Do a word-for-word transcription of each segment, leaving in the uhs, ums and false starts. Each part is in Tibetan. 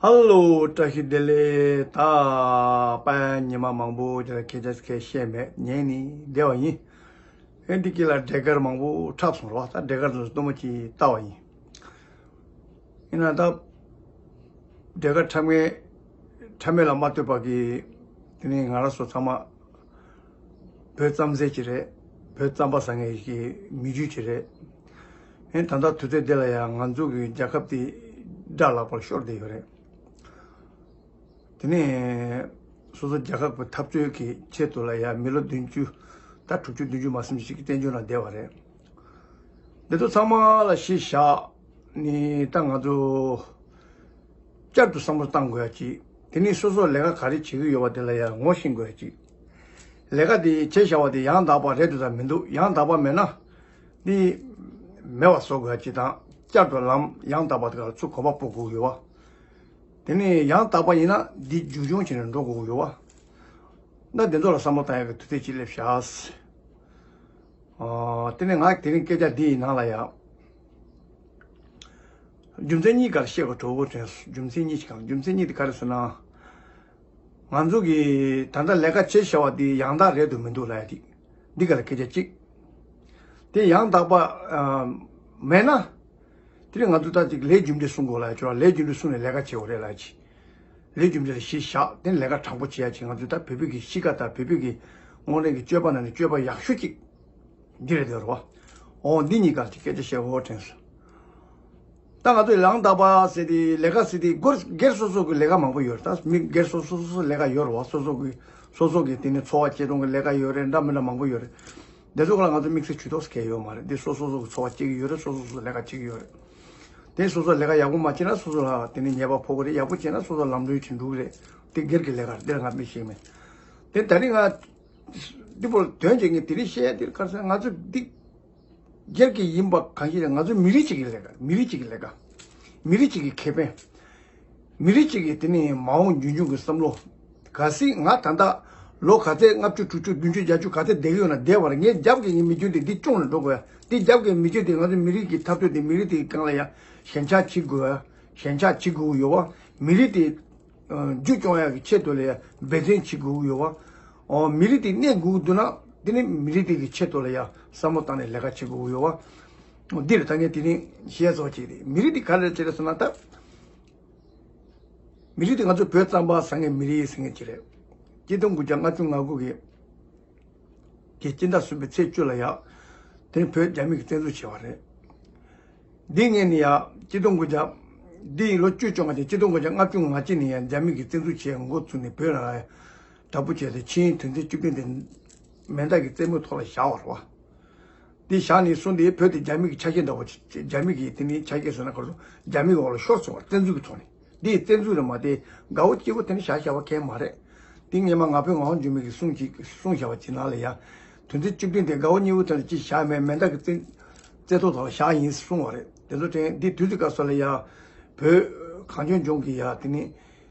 ཧ་ལོ། བཀྲ་ཤིས་བདེ་ལེགས། ད་དཔལ་ཉི་མ་མང་པོ་ཅིག་ལ་སྐད་ཆ་ཁས་བཤད་མེད། ཉན་ནས་བསྡད་པ་ཡིན། ཨེ་འདི་སྐད་ལ་འབྲས་དཀར་མང་པོ་འཁྲབ་སོང་རོགས། ད་འབྲས་དཀར་ཚོ་སྟོན་མོ་ཅིག་ལྟ་བ་ཡིན། ཡིན་ན་ད་འབྲས་དཀར་འཁྲབ་མཁན་འཁྲབ་མེད་ལ་མ་ལྟོས་པ་གི། དེ་ནས་ང་རང་ཚོ་ཚང་མ་བོད་རྩམ་ཟས་ཅིག་རེད། བོད་རྩམ་པ་ཟ་མཁན་གྱི་མི་རྒྱུད་ཅིག་རེད། ཨེ་ད་ལྟ་དུས་ཚོད་འདི་ལ་ཡང་ང་ཚོ་གི་རྒྱལ་ཁབ་དེ་དགྲ་ལག་པར་ཤོར་བསྡད་ཡོད་རེད། དེ་ནས་སོ་སོ་རྒྱལ་ཁབ་ཀྱི་འཐབ་རྩོད་ཀྱི་ཆེད་དུ་ལ་ཡང་མི་ལོ་བདུན་ཅུ་ད་དྲུག་ཅུ་བདུན་ཅུ་མ་ཟིན་ཞིག་གི་བཙན་བྱོལ་ནང་བསྡད་པ་རེད། འདི་ཚོ་ཚང་མ་ལ་གཞི་བཞག་ནས་ད་ང་ཚོ་བསྐྱར་དུ་བསམ་བློ་བཏང་དགོས་ཡ་གཅིག་དེ་ནས་སོ་སོ་ལས་ཀ་ག་རེ་བྱེད་ཀྱི་ཡོད་པ་དེ་ལ་ཡང་ངོ་ཤེས་དགོས་ཡ་གཅིག་ལས་ཀ་དེ་བྱས་བཞག་པ་དེ་ཡང་དག་པ་རེད་འདུག་དང་མི་འདུག་ཡང་དག་པ་མེད་ན་འདི་མེད་པ་བཟོ་དགོས་ཡ་གཅིག་དང་། བསྐྱར་དུ་ལམ་ཡང་དག་པ་དེ་ག་ལ་ཚུར་གོམ་པ་སྤོ་དགོས་ཀྱི་ཡོད་པ། དེ་ནས་ཡང་དག་པ་ཡིན་ན་འདི་རྒྱུན་སྐྱོང་བྱས་ནས་འགྲོ་དགོས་ཀྱི་ཡོད་པ། ན་དེ་ཚོ་ལ་བསམ་བློ་བཏང་ཡག་གི་དུས་ཚོད་ཅིག་སླེབས་ཤག་ཨ། དེ་ནས་ང་དེ་རིང་སྐད་ཆ་འདི་ཡི་ནང་ལ་ཡང་རྒྱུ་མཚན་གཉིས་ཀར་བཤད་དགོས་གྲོགས་པོ་དྲན་སོང་། རྒྱུ་མཚན་གཉིས་ཤིག་གམ། རྒྱུ་མཚན་གཉིས་དེ་ག་རེ་ཟེར་ན། ང་ཚོ་གིས་ད་ལྟ་ལས་ཀ་བྱས་བཞག་པ་དེ་ཡང་དག་རེད་འདུག་མི་འདུག་ལབ་ཡ་དེ། འདི་ག་ལ་སྐད་ཆ་གཅིག་དེ་ཡང་དག་པ་ཨ་མེད་ན། དེ་རིང་ང་ཚོ་ད་ཅིག་ལས་རྒྱུ་འབྲས་སྲུང་དགོས་ལབ་ཡ་ཅིག་ཡོད་རེད། ལས་རྒྱུ་འབྲས་སྲུང་ནས་ལས་ཀ་བྱེད་དགོས་རེད་ལབ་ཡ་ཅིག་ལས་རྒྱུ་འབྲས་ལ་གཞི་བཞག་དེ་ནས་ལས་ཀ་དྲང་པོ་བྱེད་ཡ་ཅིག་ང་ཚོས་ད་བོད་པའི་གི་གཤིས་ཀ་དང་བོད་པའི་གི་དངོས་གནས་ཀྱི་སྤྱོད་པ་ནང་ནས་སྤྱོད་པ་ཡག་ཤོས་ཅིག་འདི་རེད་འདོད་རེད་བ། འོ་འདི་གཉིས་ཀར་ཅིག་སྐད་ཆ་བཤད་དགོས་དྲན་སོང་། ད་ང་ཚོས་ཡང་དག་པ་ཟེར་ཏེ་ལས་ཀ་ཟེར་ཏེ་སྒོར་སྒེར་སོ་སོ་གི་ལས་ཀ་མང་པོ་ཡོད་རེད། ད་མི་སྒེར་སོ་སོ་སོ་སོ་ལས་ཀ་ཡོད་རེད་བ། སོ་སོ་གི་སོ་སོ་གི་དེ་ནས་འཚོ་བ་སྐྱེལ་སྟངས་ཀྱི་ལས་ཀ་ཡོད་རེད། འདྲ་མི་འདྲ་མང་པོ་ཡོད་རེད། དེ་ཚོ་ག་ལ་ང་ཚོ་དམིགས་བསལ་ཇུས་གཏོགས་གལ་ཡོད་མ་རེད། འདི་སོ་སོ་སོ་གི་འཚོ་བ་སྐྱེལ་གྱི་ཡོད་རེད། སོ་སོ་སོ་ལས་ཀ་བྱེད་ཀྱི་ཡོད་རེད། དེ་སོ་སོ་ལས་ཀ་ཡག་པོ་མ་བྱེད་ན་སོ་སོ་ལ་དེ་ནས་ཉེས་པ་ཕོག་གི་རེད། ཡག་པོ་བྱས་ན་སོ་སོ་ལམ་འགྲོ་ཡི་ཆེད་འགྲོ་གི་རེད། དེ་སྒེར་གྱི་ལས་ཀ་རེད། དེ་ལ་ང་མི་ཤེས་མེད། དེ་ད་རིང་ང་འདི་བོར་དོན་བྱེད་མཁན་དེ་རིང་བཤད་ཡ་དེ་ག་རེ་ཟེར་ན། ང་ཚོ་འདི་སྒེར་གྱི་ཡིན་པ་གང་ཞིག་རེད། ང་ཚོ་མི་རིགས་གཅིག་གི་ལས་ཀ། མི་རིགས་གཅིག་གི་ལས་ཀ། མི་རིགས་གཅིག་གི་ཁེ་ཕན། མི་རིགས་གཅིག་གི་དེ་ནི་མ་འོངས་འབྱུང་འགྱུར་གྱི་བསམ་བློ། གལ་སྲིད་ང་ད་ལྟ་ལོ་ག་ཚད་ལྔ་བཅུ་དྲུག་ཅུ་བདུན་ཅུ་བརྒྱད་ཅུ་ག་ཚད་བསྡད་ཀྱི་ཡོད་ན་བསྡད་པར། ངས་རྒྱབ་ཀྱི་ངའི་མི་རྒྱུད་དེ་འདི་སྐྱོང་ནས་འགྲོ་དགོས་ཡ། འདི་རྒྱབ་ཀྱི་མི་རྒྱུད་དེ་ང་ཚོ་མི་རིགས་ཀྱི་འཐབ་རྩོད་དེ་མི་རིགས་དེ་གང་ལ་ཡ་ཞེན་ཆགས་བྱེད་དགོས་ཡ། ཞེན་ཆགས་བྱེད་དགོས་ཡོད་བ། མི་རིགས་དེ་རྒྱུ་སྐྱོང་ཡ་གི་ཆེད་དུ་ལ་ཡ་འབད་བརྩོན་བྱེད་དགོས་ཡོད་བ། ཨོ་མི་རིགས་དེ་གནས་དགོས་འདུག་ན་དེ་ནི་མི་རིགས་དེ་གི་ཆེད་དུ་ལ་ཡ་བསམ་བློ་བཏང་ནས་ལས་ཀ་བྱེད་དགོས་ཡོད་བ། འདིར་ད་ངས་དེ་རིང་བཤད་ཚོགས་ཅིག་རེད། མི་རིགས་དེ་ག་རེ་བྱེད་རེད་ཟེར་ན། ད་མི་རིགས་དེ་ང་ཚོ་བོད་རྩམ་པ་ཟ་མཁན་མི་རིགས་ཟེར་མཁན་ཅིག་རེད། ཆིག་སྟོང་དགུ་བརྒྱ་ལྔ་བཅུ་ང་དགུ་གི་གི་སྤྱི་ཟླ་གསུམ་པའི་ཚེས་བཅུ་ལ་ཡ་དེ་ནི་བོད་རྒྱ་མི་གིས་བཙན་འཛུལ་བྱས་པ་རེད། འདི་ངས་ནི་ཡ་ཆིག་སྟོང་དགུ་བརྒྱ་འདི་ཡི་ལོ་བཅུ་བཅོ་ལྔ་དེ་ཆིག་སྟོང་དགུ་བརྒྱ་ལྔ་བཅུ་ང་གཅིག་ནས་ཡ་རྒྱ་མི་གིས་བཙན་འཛུལ་བྱས་འགོ་བཙུགས་ནས་བོད་ལ་དྲག་པོ་བྱས་ཏེ་ཆིངས་ཡིག་དོན་ཚན་བཅུ་བདུན་དེ་མེ་མདའ་གི་རྩེད་མོའི་ཐོག་ལ་བཞག་པ་རེད་བ། འདི་བཞག་ནས་བཟུང་སྟེ་བོད་དེ་རྒྱ་མི་གི་ཆ་ཤས་འདྲ་བོ་ཅིག་རྒྱ་མི་གི་དེ་ནི་ཆ་ཤས་ཟེར་ན་ག་རེ་ཟེར། རྒྱ་མི་གི་འོག་ལ་ཤོར་སོང་བ། བཙན་འཛུལ་གྱི་ཐོག་ནས། འདི་བཙན་འཛུལ་རེད་མ་གཏོགས་དགའ་བོ་སྐྱིད་བོ་དེ་ནི་བཞག་བཞག་པ་གང་ཡང་མ་རེད། འདི་སྔས་མ་ང་ཕོད་ངག་དབང་འབྱུང་མེད་ཀྱིས་གསུངས་ཅིག་གསུངས་བཞག་པ་ཅིག་ནང་ལ་ཡ། དོན་ཚན་བཅུ་བདུན་དེ་དགའ་བོ་སྐྱིད་བོ་དེ་ལ་ཅིག་བཞག་མེད། མེ་མདའ་གི་རྩེ་རྩེ་ཐོག་ཐོག་ལ་བཞག་ཡིན་གསུངས་པ་རེད། དེ་ཚོ་དྲན། འདི་དུས་ཚོད་སྐབས་སུ་ལ་ཡ་བོད་གངས་ལྗོངས་ལྗོངས་ཀྱི་ཡ་དེ་ནི་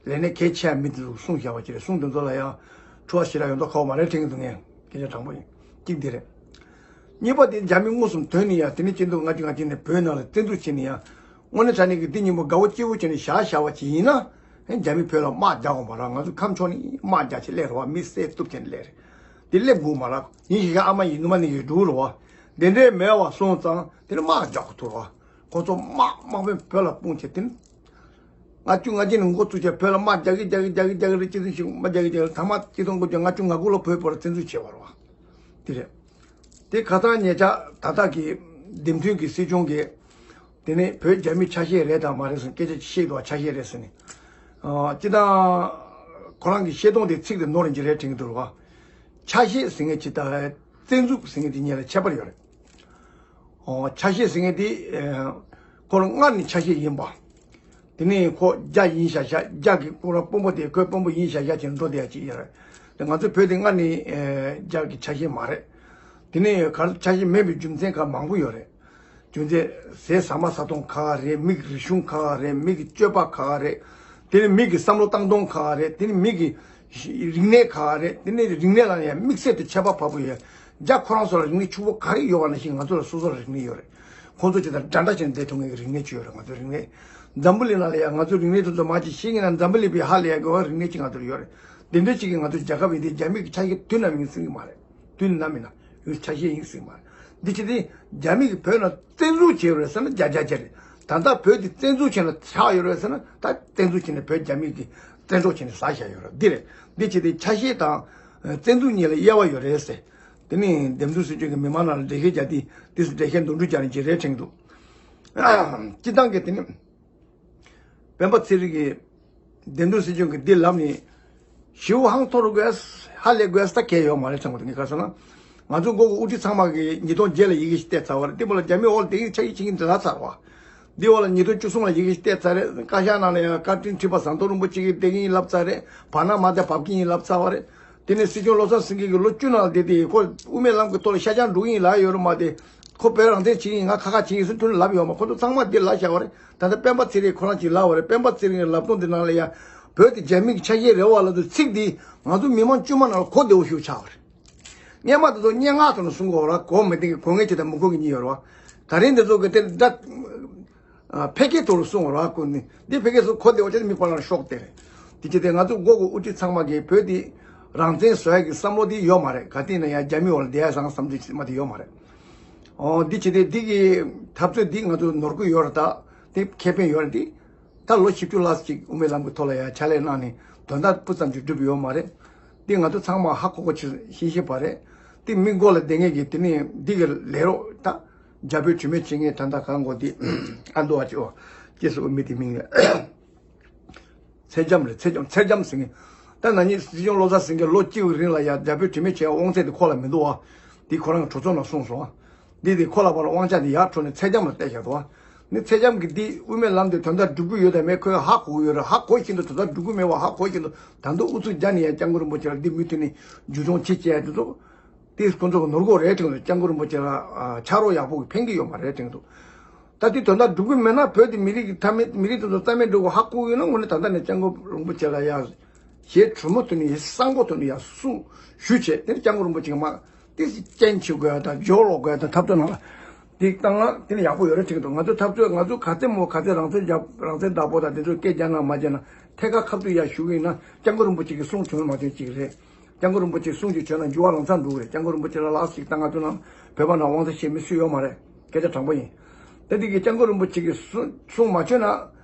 ལས་གནས་གལ་ཆེ་བ་མི་དེ་ཚོ་གསུངས་བཞག་པ་ཅིག་རེད། གསུང་དེ་ཚོ་ལ་ཡང་ཁྲོ་བ་ཞེ་དྲག་ཡོང་མདོག་ཁ་པོ་མ་རེད་དྲན་གྱི་འདུག་ངས། སྐད་ཆ་དྲང་པོ་ཡིན། གཅིག་འདི་རེད། གཉིས་པ་དེ་རྒྱ་མི་མངོན་སུམ་དོན་ནི་ཡང་དེ་ནི་སྤྱི་ཟླ་ལྔ་བཅུ་ང་གཅིག་ནས་བོད་ནང་ལ་བཙན་འཛུལ་བྱས་ནི་ཡང་། དངོས་གནས་དྲང་གནས་ཀྱི་འདི་སྙིང་པོ་དགའ་བོ་སྐྱིད་བོ་བྱས་ནས་བཞག་བཞག་པ་ཅིག་ཡིན་ན། ཧེ་རྒྱ་མི་བོད་ལ་དམག་རྒྱག་དགོས་མ་རེད། ང་ཚོ་ཁམས་ཕྱོགས་ནས་དམག་རྒྱག་བྱས་སླེབས་རེད་བ། མི་བསད་གཏུབ་བྱས་ནས་སླེབས་རེད། དེ་སླེབས་དགོས་མ་རེད། ཡིན་ཞིག་ཨ་མ་ཡིན་ནུ་མ་ནི་ཡིན་འགྲོ་རེད་བ། དེ་འདྲའི་མེད་པ་སོང་ཙང་དེ་ནི་དམག་རྒྱག་དགོས་ཐུག་རེད་བ། ཁོ་ཚོ་དམག་དམག་དཔོན་བོད་ལ་སྤུངས་བྱས་དེ་ནི། ལྔ་བཅུ་ང་གཅིག་ནས་འགོ་བཙུགས་བྱས་བོད་ལ་དམག་རྒྱག་གི་རྒྱག་གི་རྒྱག་གི་རྒྱག་གི་རེད། སྤྱི་ཟིན་ཞིག་མ་རྒྱག་གི་རྒྱག་གི་རེད། ཐ་མ་ཆིག་སྟོང་དགུ་བརྒྱ་ལྔ་བཅུ་ང་དགུ་ལོ་བོད་བོད་བཙན་འཛུལ་བྱས་པ་རེད་བ། དེ་རེད། དེ་ཁ་སང་ཉེ་ཆར་ད་ལྟ་གི་འདེམས་ཐོན་གྱི་སྲིད་སྐྱོང་གིས་དེ་ནས་བོད་རྒྱ་མིའི་ཆ་ཤས་རེད་དང་མ་རེད་ཟེར་སྐད་ཆ་བཤད་འདུག་བ། ཆ་ཤས་རེད་ཟེར་ནས། ཨ་སྤྱི་བཏང་ཁོ་རང་གི་བཤད་སྟངས་དེ་ཚིག་དེ་ནོར་ཡིན་གྱི་རེད་དྲན་གྱི་འདུག་བ། ཆ་ཤས་ཟེར་མཁན་གྱི་ད་བཙན་འཛུལ་ཟེར་མཁན་དེ་གཉིས་ལ་ཁྱད་པར་ཡོད་རེད། ཨོ་ཆ་ཤས་ཟེར་མཁན་དེ་ཨེ་ཁོ་རང་སྔར་ནས་ཆ་ཤས་ཡིན་པ། དེ་ནས་ཁོ་རྒྱ་ཡིན་བཞག་བཞག་རྒྱ་གི་ཁོ་རང་དཔོན་པོ་དེ་ཁོའི་དཔོན་པོ་ཡིན་བཞག་བཞག་བྱས་འགྲོ་བསྡད་ཡ་ཅིག་ཡིན་རེད། དེ་ང་ཚོ་བོད་དེ་སྔར་ནས་ཨེ་རྒྱ་གི་ཆ་ཤས་མ་རེད། དེ་ནས་ག་ཆ་ཤས་མེད་པའི་རྒྱུ་མཚན་ག་མང་པོ་ཡོད་རེད། རྒྱུ་མཚན་ཟས་ཟ་མ་ཟ་སྟངས་ཁག་ཁག་རེད། མི་གི་རིག་གཞུང་ཁག་ཁག་རེད། མི་གི་སྤྱོད་པ་ཁག་ཁག་རེད། དེ་ནས་མི་གི་བསམ་བློ་བཏང་སྟངས་ཁག་ཁག་རེད། དེ་ནས་མི་གི་རིག་གནས་ཁག་ཁག་རེད། དེ་ནས་རིག་གནས་ལ་ཡང་དམིགས་བསལ་དུ་ཁྱད་པར་འཕགས་པོ་ཡོད། རྒྱ་ཁོ་རང་ཚོ་ལ་རིག་གནས་ཕྱུག་པོ་ག་རེ་ཡོད་པ་ནང་བཞིན་ང་ཚོ་ལ་སོ་སོ་ལ་རིག་གནས་ཡོད་རེད། ཁོང་ཚོ་ཅིག་དང་འདྲ་འདྲ་བྱས་ནས་བསྡད་ཐུབ་མཁན་གྱི་རིག་གནས་ཅིག་ཡོད་རེད། ང་ཚོའི་རིག་གནས། འཛམ་བུ་གླིང་ནང་ལ་ཡང་ང་ཚོའི་རིག་གནས་དེ་ཚོ་མ་ཅིག་ཤེས་ངེས་ན་འཛམ་བུ་གླིང་པའི་ཧ་ལས་ཡག་གི་བ་རིག་གནས་ཅིག་ང་ཚོར་ཡོད་རེད། དེ་འདྲ་ཅིག་གིས་ང་ཚོའི་རྒྱལ་ཁབ་ཡིན་དེ་རྒྱ་མི་གི་ཆ་ཤས་དུས་ནམ་ཡིན་སྲིད་ཀྱི་མ་རེད། དུས་ནམ་ཡིན་ན་ཡང་ཆ་ཤས་ཡིན་སྲིད་ཀྱི་མ་རེད། འདི་ཅི་སྟེ་རྒྱ་མི་གི་བོད་ནང་བཙན་འཛུལ་བྱས་ཡོད་རེད་ཟེར་ན་བརྒྱ་ཆ་བརྒྱ་རེད། ད་ལྟ་བོད་དེ་བཙན་འཛུལ་བྱས་ན་ཆགས་ཡོད་རེད་ཟེར་ན་ད་བཙན་འཛུལ་བྱས་ནས་བོད་རྒྱ་མི་གི་བཙན་འཕྲོག་བྱས་ནས་ཟ་བཞག་ཡོད་རེད། འདི་རེད། འདི་ཅི་སྟེ་ཆ་ཤས་དང་བཙན་འཛུལ་གཉིས་ལ་དབྱེ་བ་ཡོད་རེད་ཟེར། དེ་ནི་འདེམས་ཐོན་སྲིད་སྐྱོང་གི་མི་མང་ནང་ལ་འགྲེལ་བཤད་རྒྱག་དུས་དེ་ཚོ་འགྲེལ་བཤད་འདོན་སྤྲོད་རྒྱག་ནས་ཅི་རེད་དྲན་འདུག་སྤྱི་བཏང་གི་དེ་ནི་སྤེན་པ་ཚེ་རིང་གི་འདེམས་ཐོན་སྲིད་སྐྱོང་གི་འདི་ལམ་ནི་ཞེ་པོ་ཧང་ཐོར་དགོས། ཧ་ལས་དགོས་ས་གལ་ཡོད་མ་རེད་དྲན་པ་དེ་ངས་ག་ཟེར་ན། ང་ཚོ་མགོ་གི་དབུ་ཁྲིད་ཚང་མ་གི་ཉིས་སྟོང་བརྒྱད་ལ་ཡི་གེ་ཞིག་བལྟས་ཚར་བ་རེད། དེ་བ་ལ་རྒྱ་མི་འོག་ལ་དེ་གི་ཆ་ཡིག་ཆིག་གི་འདི་ལ་ཚར་བ། འདི་བ་ལ་ཉིས་སྟོང་བཅུ་གསུམ་ལ་ཡི་གེ་ཞིག་བལྟས་ཚར་རེད། བཀའ་ཤག་ནང་ལ་ཡང་བཀའ་དྲིན་ཁྲི་པ་ཟམ་གདོང་རིན་པོ་ཆེ་གིས་བསྡད་ཀྱི་ཡིན་ལབ་ཚར་རེད། བར་ན་མ་བསྡད་བབས་ཀྱི་ཡིན་ལབ་ཚར་བ་རེད། དེ་ནས་སྲིད་སྐྱོང་བློ་བཟང་སེང་གེ་གིས་ལོ་བཅུ་ནང་ལ་བསྡད་དེ་ཁོ་དབུ་མའི་ལམ་གྱི་ཐོག་ལ་ཤ་ཆང་འགྲོ་གི་ཡིན་ལབ་ཡོད་རེད་མ་གཏོགས། ཁོ་བོད་རང་བཙན་བྱེད་ཀྱི་ཡིན་ང་ཁ་ཁ་བྱེད་ཀྱི་ཡིན་ཟེར་དུས་ལབ་ཡོད་མ། ཁོ་ཚོ་ཚང་མ་འདི་ལབ་བཞག་པ་རེད། ད་ལྟ་སྤེན་པ་ཚེ་རིང་ཁོ་རང་གཅིག་ལབ་པ་རེད། སྤེན་པ་ཚེ་རིང་གི་ལབ་སྟངས་འདི་ནང་ལ་ཡ་བོད་དེ་རྒྱ་མི་གི་ཆ་ཤས་རེད་བ་ལབ་དུས་ཚིག་འདི་ང་ཚོ་མི་མང་དཀྱུས་མ་ནང་ལ་གོ་བདེ་བོ་ཞིག་ཆགས་པ་རེད། སྔན་མ་དེ་ཚོ་སྙན་ངག་ཐོག་ནས་གསུང་གི་ཡོད་རེད། གོ་མི་བདེ་གི་གོ་ངེས་ཅིག་དང་མི་གོ་གི་གཉིས་ཡོད་རེད་བ། ད་རིང་འདི་ཚོ་གི་དེ་འདྲ་ཕལ་སྐད་ཐོག་ལ་གསུང་བ་རེད་བ། ཁོ་ནི་འདི་ཕལ་སྐད་ཚོ་གོ་བདེ་བ་ཅིག་མི་ཕར་ལ་ཤོག་དེ་རེད། དེ་ཅི་སྟེ་ང་ཚོ་མགོ་གི་དབུ་ཁྲིད་ཚང་མ་གིས་བོད་འདི་རང་བཙན་བཟོ་ཡ་གི་བསམ་བློ་དེ་ཡོད་མ་རེད། ག་དུས་ན་ཡང་རྒྱ་མི་འོག་ལ་བསྡད་ཡ་བཟང་བསམ་ཚུལ་ཅིག་མ་དེ་ཡོད་མ་རེད། ཨོ་འདི་ཅི་སྟེ་འདི་གི་འཐབ་རྩོད་འདི་ང་ཚོ་ནོར་གི་ཡོད་རེད། ད་དེ་ཁེ་ཕན་ཡོད་རེད་དེ། ད་ལོ་བཞི་བཅུ་ལྷག་ཅིག་དབུ་མའི་ལམ་གྱི་ཐོག་ལ་ཡང་ཕྱག་ལས་གནང་ནས་དོན་དག་སྤུ་ཙམ་ཅིག་འགྲུབ་ཡོད་མ་རེད། འདི་ང་ཚོ་ཚང་མ་ཧ་གོ་གོ་ཆེ་ཤེས་ཤེས་པ་རེད། འདི་མི་མགོ་ལ་བསྡད་མཁན་གྱི་དེ་ནས་འདི་གི་ལས་རོགས་ད་རྒྱ་བོད་གྲོས་མོལ་བྱེད་མཁན་ད་ལྟ་གང་གོ་འདི་ཨ་མདོ་བ་ཅིག་ཨོ་ཅེས་སུ་མི་དེ་མིང་ལ་ཚེ་རྒྱམ་རེད། ཚེ་རྒྱམ་ཚེ་རྒྱམ་ཟེར་མཁན། ད་ན་ནིང་སྲིད་སྐྱོང་བློ་བཟང་སེང་གེ་ལོ་གཅིག་གི་རིང་ལ་ཡང་རྒྱ་བོད་གྲོས་མོལ་བྱེད་དབང་ཚད་དེ་ཁོ་ལ་མི་འདུག་ཨ། འདི་ཁོ་རང་གི་གྲོས་ཚོགས་ནང་གསུངས་སོང་ཨ། འདི་དེ་ཁོ་ལ་བར་དབང་ཆ་དེ་ཡར་འཕྲོག་ནས་ཚེ་རྒྱམ་ལ་གཏད་བཞག་འདུག་ཨ། ནི་ཚེ་རྒྱམ་གྱིས་འདི་དབུ་མའི་ལམ་དེ་དོན་དག་འགྲུབ་ཀྱི་ཡོད་དམ་མེད་ཁོས་ཧ་གོ་གི་ཡོད་རེད། ཧ་གོ་བཞིན་དུ་དོན་དག་འགྲུབ་ཀྱི་མེད་པ་ཧ་གོ་བཞིན་དུ་ད་དུང་ཨུ་ཚུགས་རྒྱག་ནས་ཡང་སྐྱབས་མགོན་རིན་པོ་ཆེ་ལ་འདི་མུ་མཐུད་ནས་འཇུ་བྱུང་བྱེད་ཅེས་དེ་ཚོ་དེ་ཁོང་ཚོ་གི་ནོར་འགོག་རེད་དྲན་འདུག་སྐྱབས་མགོན་རིན་པོ་ཆེ་ལ་ཕྱག་རོགས་ཡག་པོ་གི་ཕན་གྱི་ཡོད་མ་རེད་དྲན་འདུག་ད་དེ་དོན་དག་འགྲུབ་ཀྱི་མེད་ན་བོད་དེ་མི་རིགས་ཀྱི་མཐའ་མེད་མི་རིགས་དེ་ཚོ་རྩ་མེད་འགྲོ་གི་ཧ་གོ་གི་ཡོད་ན་དངོས་གནས་ད་ལྟ་ནས་སྐྱབས་མགོན་རིན་པོ་ཆེ་ལ་ཡ་ཞེ་གྲོས་མོལ་ཐོག་ནས་ཡ་གསང་པོ་ཐོག་ནས་ཡ་གསུང་ཞུ་བྱས་དེ་ནས་སྐྱབས་མགོན་རིན་པོ་ཆེ་གི་མ། དེ་སྐྱོན་བྱེད་དགོས་ཡ་དང་སྦྱོར་ལོག་དགོས་ཡ་དང་འཐབ་རྩོད་ནང་ལ་དེ་བཏང་ན་དེ་ནི་ཡག་པོ་ཡོད་རེད་དྲན་གི་འདུག་ང་ཚོ་འཐབ་རྩོད་ང་ཚོ་ག་ཚད་མོ་ག་ཚད་རང་བཙན་རྒྱབ་རང་བཙན་བདག་པོ་དང་དེ་ཚོས་སྐད་རྒྱག་ན་མ་རྒྱག་ན་ཐད་ཀར་ཁ་ཐུག་ཡ་ཞུ་གི་ཡིན་ན་སྐྱབས་མགོན་རིན་པོ་ཆེ་གི་གསུང་བྱོན་མ་བྱོན་གཅིག་རེད། སྐྱབས་མགོན་རིན་པོ་ཆེ་གསུང་ཅིག་བྱོན་ན་འགྱུར་བ་ལམ་སང་འགྲོ་གི་རེད། སྐྱབས་མགོན་རིན་པོ་ཆེ་ལ་ལག་ཅིག་བཏང་ང་ཐུག་ན་བོད་པ་ནང་དབང་ཆ་བཞེས་མི་སུ་ཡོད་མ་རེད། སྐད་ཆ་དྲང་པོ་ཡིན། དེ་དེ་གི་སྐྱབས་མགོན་རིན་པོ་ཆེ་གི་གསུང་གསུང་མ་བྱོན་ན་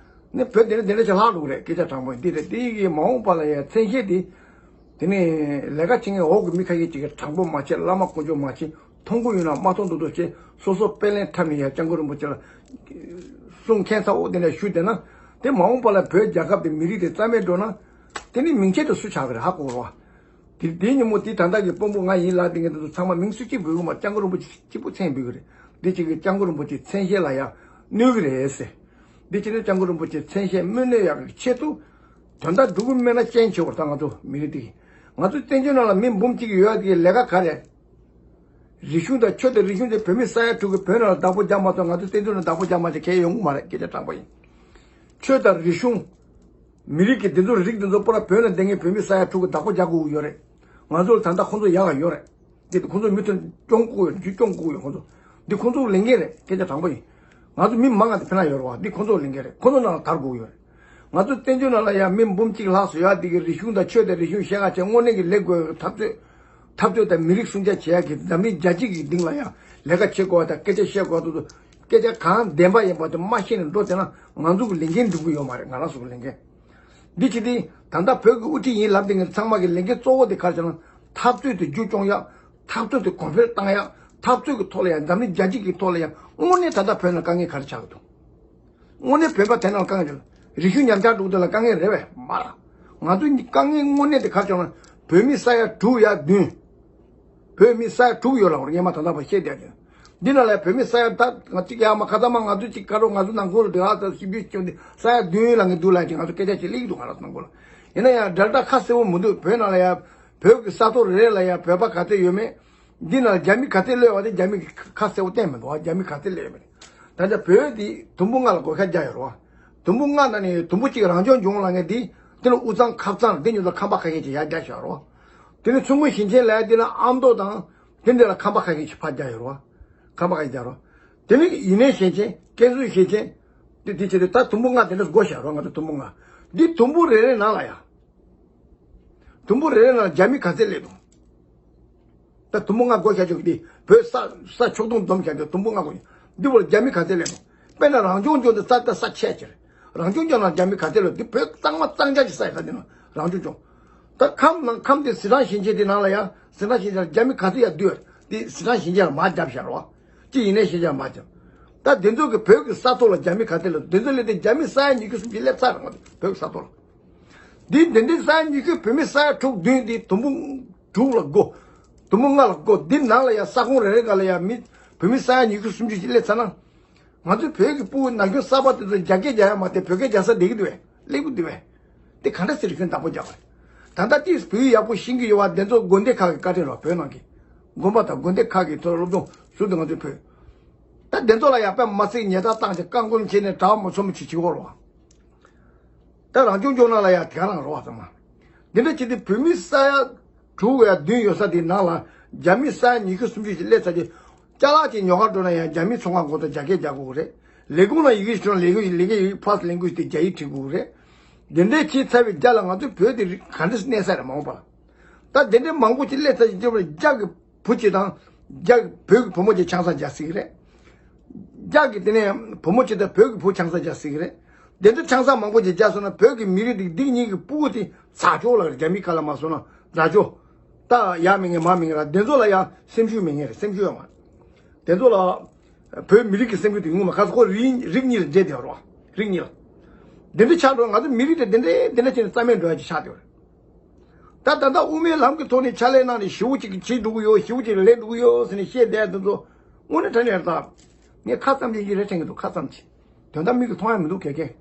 ནི་བོད་དེ་འདྲ་དེ་འདྲ་ཞིག་ལྷག་འགྲོ་གི་རེད། སྐད་ཆ་དྲང་པོ་ཡིན། དེ་རེད། དེ་ཡི་གི་མ་འོངས་པ་ལ་ཡ་མཚན་ཤས་དེ། དེ་ནས་ལས་ཀ་བྱེད་མཁན་འོག་གི་མི་ཁ་ཤས་ཅིག་གིས་དྲང་པོ་མ་བྱེད། བླ་མ་དཀོན་མཆོག་མ་བྱེད། མཐོང་གི་ཡོད་ན་མ་མཐོང་མདོག་མདོག་བྱེད། སོ་སོ་དཔེ་ལེན་འཁྲབ་ནས་ཡ་སྐྱབས་མགོན་རིན་པོ་ཆེ་ལ་གསུང་ཁྱད་མཚར་པོ་དེ་འདྲ་ཞུས་བསྡད་ན། དེ་མ་འོངས་པ་ལ་བོད་རྒྱལ་ཁབ་དེ་མི་རིགས་དེ་རྩ་མེད་འགྲོ་ན། དེ་ནི་མིང་ཆད་དེ་སུ་ཆགས་ཀྱི་རེད་ཧ་གོ་རོགས། དེ་དེའི་ཉིན་མོ་དེ་ད་ལྟ་གི་དཔོན་པོ་ང་ཡིན་ལབ་བསྡད་མཁན་དེ་ཚོ་ཚང་མ་མིང་སུ་གཅིག་འབོད་གི་མ། སྐྱབས་མགོན་རིན་པོ་ཆེ་གཅིག་པུ་མཚན་འབོད་གི་རེད། འདི་གཅིག་གིས་སྐྱབས་མགོན་རིན་པོ་ཆེ་མཚན་ཤས་ལ་ཡ་གནོད་གི་རེད་ཟེར། འདི་ཕྱི་ནས་སྐྱབས་མགོན་རིན་པོ་ཆེ་མཚན་ཤས་སྨོས་གནས་ཡག་གི་ཆེད་དུ། དོན་དག་སྒྲུབ་གི་མེད་ན་སྐྱོན་ཆེ་བར་ད་ང་ཚོ་མི་རིགས་འདི། ང་ཚོ་བཙན་བྱོལ་ནང་ལ་མི་འབུམ་གཅིག་ཡོད་ཡ་དེ་གི་ལས་ཀ་ག་རེ། རིག་གཞུང་དང་ཆོས་དང་རིག་གཞུང་དེ་བོད་མི་ས་ཡ་དྲུག་གི་བོད་ནང་ལ་བདག་པོ་རྒྱག་མ་ཐུབ། ང་ཚོ་བཙན་བྱོལ་ནང་བདག་པོ་རྒྱག་མ་ཐུབ་མཁན་ཡོང་གི་མ་རེད། སྐད་ཆ་དྲང་པོ་ཡིན། ཆོས་དང་རིག་གཞུང་། མི་རིགས་ཀྱི་འདི་ཚོ་རིགས་འདི་ཚོ་པུ་ར་བོད་ནང་བསྡད་མཁན་བོད་མི་ས་ཡ་དྲུག་གི་བདག་པོ་རྒྱག་དགོས་ཀྱི་ཡོད་རེད། ང་ཚོ་ལ་ད་ལྟ་ཁོང་ཚོ་ཡག་ག་ཡོད་རེད། འདི་ཁོང་ཚོ་མུ་མཐུད་སྐྱོང་དགོས་ཡོད་རེད། རྒྱུ་སྐྱོང་དགོས་ཡོད་ཁོང་ཚོ། འདི་ཁོང་ཚོ་ལས་འགན་རེད། སྐད་ཆ་དྲང་པོ་ཡིན། ང་ཚོ་མི་མང་ང་དེ་ཕན་ན་ཡོད་རེད་བ། འདི་ཁོང་ཚོ་ལས་འགན་རེད། ཁོང་ཚོ་ནང་ལ་དར་དགོས་ཀྱི་ཡོད་རེད། ང་ཚོ་བཙན་བྱོལ་ནང་ལ་ཡང་མི་འབུམ་གཅིག་ལྷག་སུ་ཡག་འདི་གི་རིག་གཞུང་དང་ཆོས་དང་རིག་གཞུང་ཤེས་ཁ་ཆེ་དངོས་གནས་ཀྱི་ལས་དགོས་འཐབ་རྩོད། འཐབ་རྩོད་དང་མི་རིགས་སྲུང་སྐྱོབ་བྱེད་ཡག་གི་འཛམ་གླིང་རྒྱལ་སྤྱི་གི་སྟེང་ལ་ཡང་ལས་ཀ་བྱེད་དགོས་པ་དང་སྐད་ཆ་བཤད་དགོས་པ་དེ་ཚོ་སྐད་ཆ་གང་བདེན་པ་ཡིན་པ་དེ་མ་ཤེས་ནས་འགྲོ་བསྡད་ན་ང་ཚོ་གི་ལས་འགན་འགྲུབ་ཀྱི་ཡོད་མ་རེད། ང་རང་ཚོ་གི་ལས་འགན། འདི་ཅི་སྟེ་ད་ལྟ་བོད་ཀྱི་དབུ་ཁྲིད་ཡིན་ལབ་བསྡད་མཁན་ཚང་མ་གི་ལས་འགན་གཙོ་བོ་དེ་ག་རེ་ཟེར་ན་འཐབ་རྩོད་དེ་རྒྱུན་སྐྱོང་ཡག་འཐབ་རྩོད་དེ་གོང་འཕེལ་བཏང་ཡག་འཐབ་རྩོད་ཀྱི་ཐོག་ལ་ཡང་འཛམ་གླིང་རྒྱལ་སྤྱི་གི་ཐོག་ལ་ཡང་དངོས་གནས་ད་ལྟ་བོད་ནང་དཀའ་ངལ་ག་རེ་ཆགས་ཀྱི་འདུག་དངོས་གནས་བོད་པ་དེ་ནང་དཀའ་ངལ་ཆགས། རིག་གཞུང་ཉམས་ཆག་འགྲོ་དེ་ལ་དཀའ་ངལ་རེད་པས་མ་རེད། ང་ཚོའི་དཀའ་ངལ་དངོས་གནས་དེ་ག་རེ་བྱུང་ན་བོད་མི་ས་ཡ་དྲུག་ཡ་བདུན། བོད་མི་ས་ཡ་དྲུག་ཡོད་ལ་སྔོན་མ་ད་ལྟ་བར་བཤད་བསྡད་ཀྱི། འདི་ནང་ལ་བོད་མི་ས་ཡ་ད་ང་གཅིག་ཡ་མ་ཁ་ཚ་མ་ང་ཚོ་གཅིག་དཀའ་རོགས་ང་ཚོ་ནང་ཁུལ་ལ་དེ་ཨ་ཙི་ཞིབ་འཇུག་བྱུང་སྟེ་ས་ཡ་བདུན་ལ་ངས་འདུག་ལ་ཅིག་ང་ཚོ་སྐད་ཆ་ཅིག་གླེང་གི་འདུག་ང་རང་ཚོ་ནང་ཁུལ་ལ། ཡིན་ན་ཡང་འགྲེལ་བཤད་ཁ་གསལ་པོ་མི་འདུག་བོད་ནང་ལ་ཡ་བོད་ཀྱི་ས་ཐོག་རེ་རེ་ལ་ཡ་བོད་པ་ག་ཚད་ཡོད་མེད། འདི་ནང་རྒྱ་མི་ག་ཚད་སླེབས་པ་དེ་རྒྱ་མི་གིས་ཁ་གསལ་པོ་བསྟན་མི་འདུག་རྒྱ་མི་ག་ཚད་སླེབས་མེད། ད་ལྟ་བོད་འདི་དུམ་བུ་ལྔ་ལ་བགོ་བཤའ་རྒྱག་ཡོད་རེད་བ། དུམ་བུ་ལྔ་ནང་ནས་དུམ་བུ་གཅིག་རང་སྐྱོང་ལྗོངས་ལབ་མཁན་འདི། དེ་ལ་དབུས་གཙང་ཁམས་གཙང་འདི་གཉིས་ལ་ཁམས་པ་ཁ་ཤས་ཅིག་ཡར་རྒྱག་བཞག་ཡོད་རེད་བ། དེ་ནས་མཚོ་སྔོན་ཞིང་ཆེན་ལབ་ཡ་འདི་ལ་ཨ་མདོ་དང་དེ་འདྲ་ལ་ཁམས་པ་ཁ་ཤས་ཅིག་ཕར་རྒྱག་ཡོད་རེད་བ། ཁམས་པ་ཁ་ཤས་རྒྱག་རེད་བ། དེ་ནི་ཡིན་ནའི་ཞེན་ཆེན། ཀན་སུའུ་ཞེན་ཆེན། དེ་དེ་བྱས་ཏེ་ད་དུམ་བུ་ལྔ་དེ་འདྲ་སྒོ་བཞག་རོགས། ང་ཚོ་དུམ་བུ་ལྔ། འདི་དུམ་བུ་རེ་རེ་ནང་ལ་ཡ། དུམ་བུ་རེ་རེ་ནང་རྒྱ་མི་ག་ཚད་སླེབས་འདུག་ད་དུམ་བུ་ལྔ་སྒོ་བཞག་ཆོག་འདི་བོད་ས་ས་ཆོག་སྟོང་འཛོམས་བཞག་འདི་དུམ་བུ་ལྔ་སྒོ། འདི་བར་རྒྱ་མི་ག་ཚད་སླེབས་འདུག་དཔེར་ན་རང་སྐྱོང་ལྗོངས་འདི་ས་ད་ས་ཆེ་ཆེར། རང་སྐྱོང་ལྗོངས་ནང་རྒྱ་མི་ག་ཚད་སླེབས། འདི་བོད་གཙང་མ་གཙང་རྐྱང་གི་ས་ཡི་ས་འདི་ནང་རང་སྐྱོང་ལྗོངས། ད་ཁམས་ནང་ཁམས་དེ་ཟི་ཁྲོན་ཞིང་ཆེན་དེ་ནང་ལ་ཡ། ཟི་ཁྲོན་ཞིང་ཆེན་རྒྱ་མི་ག་ཚད་ཡ་འདུས། དེ་ཟི་ཁྲོན་ཞིང་ཆེན་ལ་མར་བརྒྱབ་བཞག་རོགས། ཅི་ཡིན་ནའི་ཞིང་ཆེན་ལ་མར་བརྒྱབ། ད་དེ་ཚོ་གི་བོད་ཀྱི་ས་ཐོག་ལ་རྒྱ་མི་ག་ཚད་སླེབས། དེ་ཚོ་སླེབས་ཏེ་རྒྱ་མི་ས་ཡ་ཉི་ཤུ་སུམ་ཅུ་སླེབས་ཚར་རེད། ང་ཚོ་བོད་ཀྱི་ས་ཐོག་ལ། འདི་འདི་འདི་ས་ཡ་ཉི་ཤུ། བོད་མི་ས་ཡ་དྲུག་བདུན་འདི་དུམ་བུ་དྲུག་ལ་སྒོ། དུམ་བུ་ལྔ་ལ་སྒོ། འདི་ནང་ལ་ཡ་ས་ཁོངས་རེ་རེ་ག་ལ་ཡ་མི་བོད་མི་ས་ཡ་ཉི་ཤུ་སུམ་ཅུ་ཞིག་སླེབས་ཚར་ན། ང་ཚོའི་བོད་ཀྱི་ཕྲུ་གུ་ན་གཞོན་གསར་པ་དེ་ཚོ་རྒྱ་སྐད་རྒྱག་ཡ་མ་དེ་བོད་སྐད་རྒྱག་ས་བསྡད་ཀྱི་འདུག་བས། སླེབས་ཀྱི་འདུག་བས། དེ་ག་འདྲ་ཟེར་ཁྱོན་བདག་པོ་རྒྱག་པ་རེད། ད་ལྟ་དེས་བོད་ཡིག་ཡག་པོ་ཤེས་ཀྱི་ཡོད་པ་དེ་ཚོ་དགོན་སྡེ་ཁག་གི་བཀའ་དྲིན་རོགས། བོད་ནང་གི་དགོན་པ་དང་དགོན་སྡེ་ཁག་གི་ཐོག་སློབ་སྦྱོང་ཟུར་དུ་ང་ཚོའི་བོད། ད་དེ་ཚོ་ལ་ཡང་དཔེ་མ་སྲིད་ཉེས་རྡུང་བཏང་བྱས་བཀག་འགོག་བྱས་ནས་གྲྭ་བ་མ་ཚོ་མ་ཅིག་བྱེད་དགོས་རེད་བ། ད་རང་སྐྱོང་ལྗོངས་ནང་ལ་ཡང་དེ་ག་རང་རེད་བ། ཚང་མ་འདི་འདྲ་བྱས་ཏེ་བོད་མི་ས་ཡ་དྲུག་ཡ་བདུན་ཡོད་ས་དེའི་ནང་ལ་རྒྱ་མི་ས་ཡ་ཉི་ཤུ་སུམ་ཅུ་ཞིག་སླེབས་ཚར་རྗེས། ཅ་ལག་ཅིག་ཉོ་གར་འགྲོ་ན་ཡང་རྒྱ་མི་ཚོང་ཁང་སྒོ་དང་རྒྱ་སྐད་རྒྱག་དགོས་ཀྱི་རེད། ལས་ཁུངས་ནང་ཡི་གེ་ཞིག་སྤྲད་ན་ལས་ཁུངས་ལས་ཀའི་ཡི་གེ་ཕར་ལེན་དགོས་ཞིག་དེ་རྒྱ་ཡིག་བྲིས་དགོས་ཀྱི་རེད། དེ་འདྲའི་བྱས་ཚར་བའི་རྒྱ་ལ་ང་ཚོའི་བོད་དེ་ག་འདྲ་གནས་ས་རེད། མ་འོངས་པ་ལ། ད་དེ་འདྲའི་མང་པོ་ཅིག་སླེབས་ཚར་ཞིག་སྐྱོབ་རེད། རྒྱ་གི་བུ་གཅིག་དང་། རྒྱ་གི་བོད་ཀྱི་བུ་མོ་གཅིག་ཆང་ས་རྒྱག་སྲིད་ཀྱི་རེད། རྒྱ་གི་དེ་ནས་བུ་མོ་གཅིག་དང་བོད་ཀྱི་བུ་ཆང་ས་རྒྱག་སྲིད་ཀྱི་རེད། དེ་འདྲ་ཆང་ས་མང་པོ་ཅིག་རྒྱག་སོང་ན་བོད་ཀྱི་མི་རིགས་དེ་འདི་གཉིས་ཀྱི་ཕྲུ་གུ་དེ་ཛ་ཅོ་ལ་རྒྱ་མི་ཁ་ལ་མ་སོང་ན་ཛ་ཅོ། ད་ཡ་མི་ངན་མ་མི་ངན་ལ་དེ་ཚོ་ལ་ཡང་སེམས་ཤུགས་མི་ངན་རེད། སེམས་ཤུགས་ཡོད་མ་རེད། དེ་ཚོ་ལ་བོད་མི་རིགས་ཀྱི་སེམས་ཤུགས་དེ་ངོ་མ་ཁ་སོ་ཁོ་རིགས་རིགས་གཉིས་ལ་འབྲེལ་བསྡད་རོགས། རིགས་གཉིས་ལ། དེ་འདྲ་ཆགས་འགྲོ། ང་ཚོ་མི་རིགས་དེ་དེ་འདྲའི་དེ་འདྲ་བྱས་ནས་རྩ་མེད་འགྲོ་ཡ་ཅིག་ཆགས་བསྡད་ཡོད་རེད། ད་ད་ལྟ་དབུ་མའི་ལམ་གྱི་ཐོག་ནས་ཕྱག་ལས་གནང་ནས་ཞེ་པོ་ཅིག་བྱེད་འགྲོ་གི་ཡོད། ཞེ་པོ་ཅིག་ལས་འགྲོ་གི་ཡོད་ཟེར་ནས་བཤད་བསྡད་ཡ་དེ་ཚོ་དངོས་གནས་དྲང་གནས་རེད། ད་ངས་ཁ་ཙམ་ཅིག་ཡིན་རེད་དྲན་གྱི་འདུག་ཁ་ཙམ་ཅིག་དོན་དག་མིག་གིས་མཐོང་ཡ་མི་འདུག་གལ་གལ།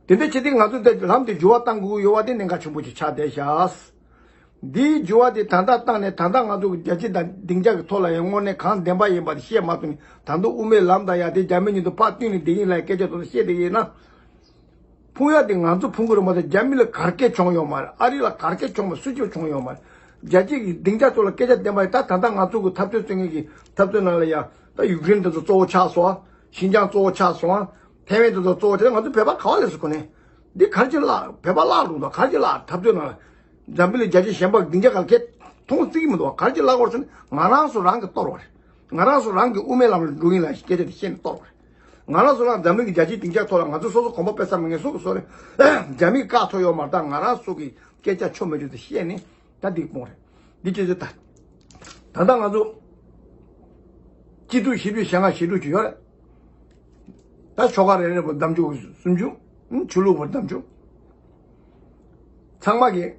དེ་འདྲ་བྱས་ཏེ་ང་ཚོ་འདི་ལམ་དེ་འགྱུར་བ་གཏང་དགོས་ཀྱི་ཡོད་པ་དེ་གནད་འགག་ཆེན་པོ་ཅིག་ཆགས་བསྡད་ཤག་འདིའི་འགྱུར་བ་དེ་ད་ལྟ་བཏང་ནས། ད་ལྟ་ང་ཚོ་གི་རྒྱལ་སྤྱི་དང་སྡིངས་ཆ་གི་ཐོག་ལ་ཡང་དངོས་གནས་གང་བདེན་པ་ཡིན་པ་དེ་བཤད་མ་ཐུབ་ནས། ད་དུང་དབུ་མའི་ལམ་དང་ཡ་དེ་རྒྱ་མི་གཉིས་དུ་ཕར་བསྟུན་ནས་བསྡད་ཡིན་ལབ་སྐད་ཆ་དེ་ཚོ་བཤད་བསྡད་ཡིན་ན། ཕུང་ཡ་དེ་ང་ཚོ་ཕུང་གི་རེད་མ་གཏོགས་རྒྱ་མི་ལ་གར་སྐད་བྱུང་ཡོད་མ་རེད། ཨ་རི་ལ་གར་སྐད་བྱུང་མ། སུ་གཅིག་བྱུང་ཡོད་མ་རེད། རྒྱལ་སྤྱི་གི་སྡིངས་ཆ་ཐོག་ལ་སྐད་ཆ་བདེན་པ་ཡིན། ད་ད་ལྟ་ང་ཚོ་གི་འཐབ་རྩོད་བྱེད་མཁན་གྱི་འཐབ་རྩོད་ནང་ལ་ཡ། ད་ཡུཀ་རེན་དེ་ཚོ་གཙོ་བོ་ཆགས་སོང་། ཤིན་ཅང་གཙོ་བོ་ཆགས་སོང་། ཐའེ་ཝན་དེ་ཚོ་གཙོ་བོ་ཆགས། ང་ཚོ་བོད་པ་ག་བ་སླེབས་སོང་གོ་ནས། འདི་གར་གྱི་ལ་བོད་པ་བརླག་འགྲོ་འདུག་གར་གྱི་ལ་འཐབ་རྩོད་ནང་ལ། འཛམ་བུ་གླིང་རྒྱལ་སྤྱི་གཞན་པ་སྡིངས་ཆ་ག་ལ་ཁྱེད་མཐོང་རྩིས་ཀྱི་མི་འདུག་ག་ར་གཅིག་ལབ་དགོས་རེད་ཟེར་ན་ང་རང་ཚོ་རང་གི་གཏོར་བ་རེད། ང་རང་ཚོ་རང་གི་དབུ་མའི་ལམ་ལ་འགྲོ་གི་ཡིན་ལབ་སྐད་ཆ་དེ་བཤད་ནས་གཏོར་བ་རེད། ང་རང་ཚོ་རང་འཛམ་གླིང་གི་རྒྱལ་སྤྱིའི་སྡིངས་ཆ་ཐོག་ལ་ང་ཚོ་སོ་སོ་གོམ་པ་སྤོས་ས་མེད་མཁན་སོ་སོ་རེད། རྒྱ་མིའི་བཀའ་ཐོབ་ཡོད་མ་རེད། ད་ང་རང་ཚོ་གི་སྐད་ཆ་ཆོ་མེད་རྒྱུ་དེ་བཤད་ནས་ད་འདི་སྤོང་རེད། འདི་ཅི་ཟེར་ད། ད་ལྟ་ང་ཚོ་སྤྱི་འཐུས་བཞི་བཅུ་ཞེ་ལྔ་ཞེ་དྲུག་ཅིག་ཡོད་རེད། ད་ཆོལ་ཁ་རེ་རེ་བར་ལྡབ་འགྱུར་སུམ་ཅུ། ཆོས་ལུགས་བར་ལྡབ་འགྱུར། ཚང་མ་གིས་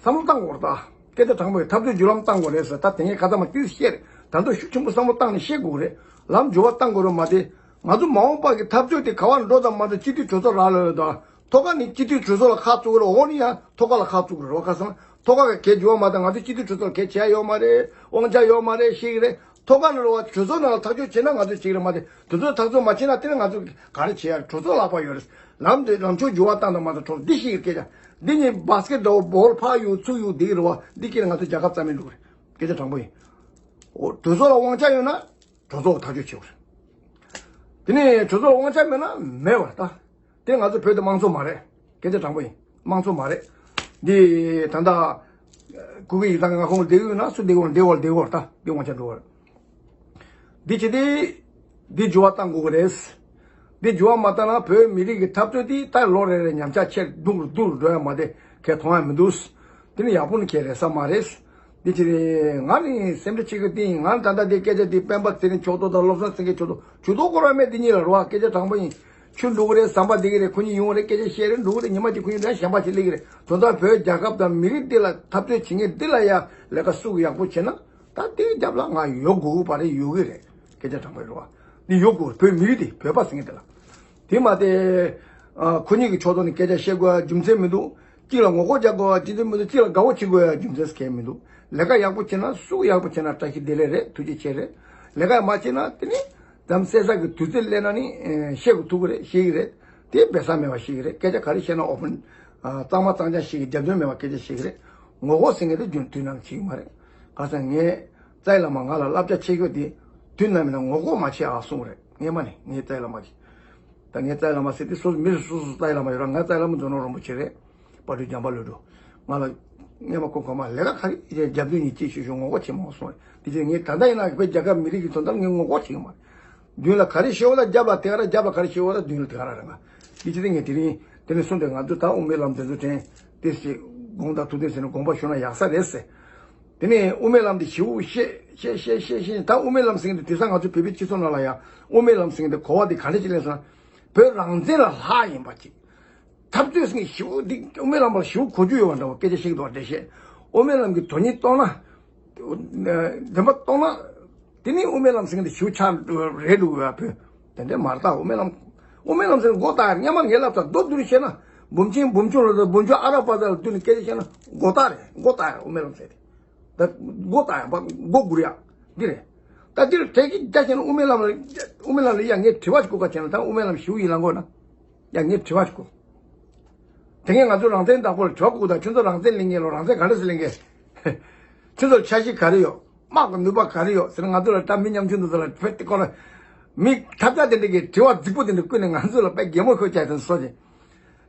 བསམ་བློ་བཏང་དགོས་རེད། ད་སྐད་ཆ་དྲང་པོ་ཡིན། འཐབ་རྩོད་བརྒྱུད་ལམ་བཏང་དགོས་རེད་ཟེར། ད་དེ་ངས་ཁ་ཚ་མ་ཏིས་བཤད་རེད། ད་དུང་ཤུགས་ཆེན་པོ་བསམ་བློ་བཏང་ནས་བཤད་དགོས་རེད། ལམ་འགྱུར་བ་བཏང་དགོས་རེད་མ་དེ། ང་ཚོ་མ་འོངས་པ་གི་འཐབ་རྩོད་དེ་ག་བར་འགྲོ་དང་མ་འགྲོ་སྤྱི་འཐུས་གྲོས་ཚོགས་རག་ལས་ཡོད་དོ། ཐོག་ཁ་ནས་སྤྱི་འཐུས་གྲོས་ཚོགས་ལ་ཁ་བཙུགས་རེད། འོག་ནས་ཡང་ཐོག་ཁ་ལ་ཁ་བཙུགས་རེད། བ་ཁ་སང་ཐོག་ཁ་གི་གལ་འགྱུར་བ་མ་དང་། ང་ཚོ་སྤྱི་འཐུས་གྲོས་ཚོགས་ལ་གལ་བྱས་ཡོད་མ་རེད། དབང་ཆ་ཡོད་མ་རེད། ཤེས་ཀྱི་རེད། ཐོག་ཁ་ནས་རེད་བ། གྲོས་ཚོགས་ནང་ལ་ཐག་གཅོད་བྱས་ན་ང་ཚོས་བྱེད་ཀྱི་རེད་མ་དེ། གྲོས་ཚོགས་ཐག་གཅོད་མ་བྱས་ན་དེ་ནི་ང་ཚོས་ག་རེ་བྱེད་ཡ། གྲོས་ཚོགས་ལག་པ་ཡོད་རེད། ལམ་དེ་ལམ་ཕྱོགས་འགྱུར་བ་བཏང་དང་མ་དང་གྲོས་འདི་ཤེས་ཀྱི་སྐད་ཆ། འདི་ནི་བཱ་སི་ཀེད་འདྲ་བོ་བོལ་ཕར་གཡུག་ཚུར་གཡུག་འདི་གི་རེད་བ། འདི་སྐད་ནི་ང་ཚོ་རྒྱལ་ཁབ་རྩ་མེད་འགྲོ་གི་རེད། སྐད་ཆ་དྲང་པོ་ཡིན། འོ་གྲོས་ཚོགས་ལ་དབང་ཆ་ཡོད་ན་གྲོས་ཚོགས་ཐག་གཅོད་བྱེད་དགོས་རེད། དེ་ནས་གྲོས་ཚོགས་ལ་དབང་ཆ་མེད་ན་མེད་པ་རེད་ད། དེ་ང་ཚོ་བོད་དེ་དམངས་གཙོ་མ་རེད། སྐད་ཆ་དྲང་པོ་ཡིན། དམངས་གཙོ་མ་རེད། འདི་ད་ལྟ་གུ་གེ་ཡིག་ཚང་གི་ང་ཁོང་བསྡད་ཡོད་ན་སུ་བསྡད་ཡོད་བསྡད་ཡོད་བསྡད་ཡོད་ད་འདི་དབང་ཆ་འགྲོ་བར། འདི་བྱེད་དེ་འདི་འགྱུར་བ་གཏང་དགོས་ཀྱི་རེད། འདི་འགྱུར་བ་མ་བཏང་ན་བོད་མི་རིགས་ཀྱི་འཐབ་རྩོད་འདི་ད་ལོ་རེ་རེ་ཉམས་ཆག་ཆེར་སྡུག་རུ་སྡུག་རུ་འགྲོ་ཡ་མ་དེ་ཁས་མཐོང་ཡ་མི་འདུག་དེ་ནི་ཡག་པོ་ནི་ཁས་རེད་ས་མ་རེད། འདི་ཕྱིར་ང་ནི་སེམས་ཁྲལ་བྱེད་ཀྱི་དེ་ཡིན། ང་ནི་ད་ལྟ་འདི་སྐད་ཆ་འདི་སྤེན་པ་ཚེ་རིང་མཆོག་ཏོ་དང་བློ་བཟང་སེང་གེ་མཆོག་ཏོ་ཇུས་གཏོགས་སྐོར་བ་མེད། འདི་གཉིས་ལ་རོ་བ་སྐད་ཆ་དྲང་པོ་ཡིན། ཁྱོད་འགྲོ་གི་རེད། ཟམ་པ་འདི་གི་རེད། ཁོ་གཉིས་ཡོང་རེད། སྐད་ཆ་བཤད་རེད། འགྲོ་གི་རེད། ཉི་མ་གཅིག་ཁོ་གཉིས་འདྲ་གཞན་པ་ཞིག་སླེབས་ཀྱི་རེད། དོན་དག་བོད་རྒྱལ་ཁབ་དང་མི་རིགས་འདི་ལ་འཐབ་རྩོད་བྱེད་མཁན་འདི་ལ་ཡ་ལས་ཀ་སུ་གི་ཡག་པོ་བྱེད་ན་ད་དེའི་རྒྱབ་ལ་ང་ཡོད་དགོས་པ་རེད། ཡོད་གི་རེད། སྐད་ཆ་དྲང་པོ་ཡིན་རོ་བ། འདི་ཡོད་དགོས། བོད་མི་རིགས་འདི་བོད་པ་ཟེར་མཁན་འདི་ལ། དེ་མ་དེ། ཨ། ཁོ་གཉིས་ཀྱི་ཕྱོགས་གཏོགས་ནས་སྐད་ཆ་བཤད་དགོས་ཡ་རྒྱུ་མཚན་མི་འདུག་གཅིག་ལ་ངོ་ལྐོག་རྒྱག་དགོས་ཡ་རྒྱུ་མཚན་མི་འདུག་གཅིག་ལ་དགའ་བོ་བྱེད་དགོས་ཡ་རྒྱུ་མཚན་གང་ཡང་མི་འདུག་ལས་ཀ་ཡག་པོ་བྱེད་ན་སུ་ཡག་པོ་བྱེད་ན་བཀྲ་ཤིས་བདེ་ལེགས་རེད། ཐུགས་རྗེ་ཆེ་རེད། ལས་ཀ་མ་བྱེད་ན་དེ་ནི་དམ་བསད་ས་གི་དུས་ཚོད་སླེབས་ན་ནི་ཨེ་བཤད་དགོས་ཐུག་གི་རེད། ཤེས་ཀྱི་རེད། དེ་སྦས་ས་མེད་པ་ཤེས་ཀྱི་རེད། སྐད་ཆ་ག་རེ་བཤད་ན་ཨོ་ཕན། ཨ། གཙང་མ་གཙང་རྐྱང་ཤེས་ཀྱི། རྒྱབ་མདུན་མེད་པ་སྐད་ཆ་ཤེས་ཀྱི་རེད། ངོ་ལྐོག་ཟེར་མཁན་དེ་རྒྱུན་དུས་ནང་བྱེད་ཀྱི་མ་རེད། ག་ས་ངས་རྩ་བའི་བླ་མ་ང་ལ་བསླབ་བྱ་ཆེ་ཤོས་དེ། དུས་ནམ་ཡིན་ན་ངོ་ལྐོག་མ་བྱེད་ཨ་གསུངས་རེད། སྔས་མ་ནས་ངའི་རྩ་བའི་བླ་མ་གིས། ད་ངའི་རྩ་བའི་བླ་མ་ཟེར་དུས་སོ་སོ་མི་རེ་སོ་སོ་རྩ་བའི་བླ་མ་ཡོད་ར། ང་རྩ་བའི་བླ་མ་མཛོ་ནོར་རིན་པོ་ཆེ་རེད། བག་གྲོ་འཇམ་དཔལ་ལྷུན་གྲུབ། ང་ལ་སྔས་མ་ཁོང་ཁོང་མ་ལས་ཀ་ག་རེ་རྒྱབ་མདུན་ནས་ཅིག་ཞུ་ཞུ་ངོ་ལྐོག་བྱེད་མ་སོང་རེད། དེ་ཕྱིར་ངས་ད་ལྟ་ཡིན་ན་བོད་རྒྱལ་ཁབ་མི་རིགས་ཀྱི་དོན་དག་ངས་ངོ་ལྐོག་བྱེད་ཀྱི་མ་རེད། མདུན་ལ་ག་རེ་ཤོར་བ་ལ་རྒྱབ་ལ་དེ་ག་ར། རྒྱབ་ལ་ག་རེ་ཤོར་བ་ལ་མདུན་ལ་དེ་ག་ར་རེད། ང་དེ་ཕྱིར་ངས་དེ་རིང་དེ་ནས་གསུངས་ཏེ། ང་ཚོ་ད་དབུ་མའི་ལམ་དེ་ཚོ་དྲན་ཏེ་ཞེས་དགོངས་དག་ཐུགས་བདེན་ཟེར་ནས་དགོངས་པ་ཞུ་ན་ཡག་ས་རེད་ཟེར། དེ་ནས་དབུ་མའི་ལམ་དེ་ཞིའུ་བཤད་བཤད་བཤད་བཤད་བཤད། ད་དབུ་མའི་ལམ་ཟེར་མཁན་དེ་དེང་སང་ང་ཚོ་བོད་པའི་སྤྱི་ཚོགས་ནང་ལ་ཡང་དབུ་མའི་ལམ་ཟེར་མཁན་དེ་གོ་བ་དེ་ག་འདྲ་ཅིག་སླེབས་སོང་ན། བོད་རང་བཙན་ལ་ལྷག་ཡིན་པ་ཅིག་འཐབ་རྩོད་ཟེར་མཁན་ཞིའུ་དེ་དབུ་མའི་ལམ་པར་ཞིའུ་གོ་རྒྱུ་ཡོད་པ་འདྲ་བོ་སྐད་ཆ་བཤད་ཀྱི་འདུག་པ། འགྲེལ་བཤད། དབུ་མའི་ལམ་གྱི་དོན་སྙིང་རྟོགས་ན། བདེན་པ་རྟོགས་ན། དེ་ནི་དབུ་མའི་ལམ་ཟེར་མཁན་དེ་ཞིའུ་ཆགས་རེད་འདུག་པ། བོད་དེ་འདྲ་མ་རེད། ད་དབུ་མའི་ལམ། དབུ་མའི་ལམ་ཟེར་མགོ་བཏགས་ཡ། སྔས་མ་ངས་ལབ་ཚར། མདོར་བསྡུས་ནས་བཤད་ན། འབུམ་ཆེན་འབུམ་ཆུང་ལ་དང་འབུམ་ཆུང་ཨ་རག་པ་ཚ་ལ་བསྡུས་ནས་སྐད་ཆ་བཤད་ན་མགོ་བཏགས་རེད། མགོ་བཏགས་ཡ། དབུ་མའི་ལམ་ཟེར་དེ། ད་མགོ་བཏགས་ཡ་བ་མགོ་སྒུར་ཡ། འདི་རེད། ད་འདིར་གྲས་ཀྱི་རྒྱ་ཆེ་ན་དབུ་མའི་ལམ་ལ། དབུ་མའི་ལམ་ལ་ཡ་ངས་དྲི་བ་ཞིག་བཀོད་ཁ་བྱས་ན། ད་དབུ་མའི་ལམ་ཞིའུ་ཡིན་ལ་འགོ་ན། ཡ་ངས་དྲི་བ་ཞིག་བཀོད། དེ་སྔའི་ང་ཚོ་རང་བཙན་བདག་པོ་ལ་དྲི་བ་བཀོད་དང་། ཁྱོད་ཚོ་རང་བཙན་ལེན་མཁན་ལ་རང་བཙན་ག་འདྲ་སེ་ལེན་མཁན། ཁྱོད་ཚོར་འཆར་གཞི་ག་རེ་ཡོད། དམག་གི་ནུས་པ་ག་རེ་ཡོད་ཟེར། ང་ཚོ་ལ་ད་མི་ཉམ་ཆུང་འདི་ཚོ་ལ་བོད་དེ་སྐོར་ལ་མི་ཐབས་ཆག་དེ་འདྲ་གི་དྲི་བ་རྫིག་པོ་དེ་འདྲ་བཀོད་ནས་ང་ཚོ་ལ་དཔེ་གད་མོ་ཤོར་བྱས་དེ་སོགས་ཀྱི།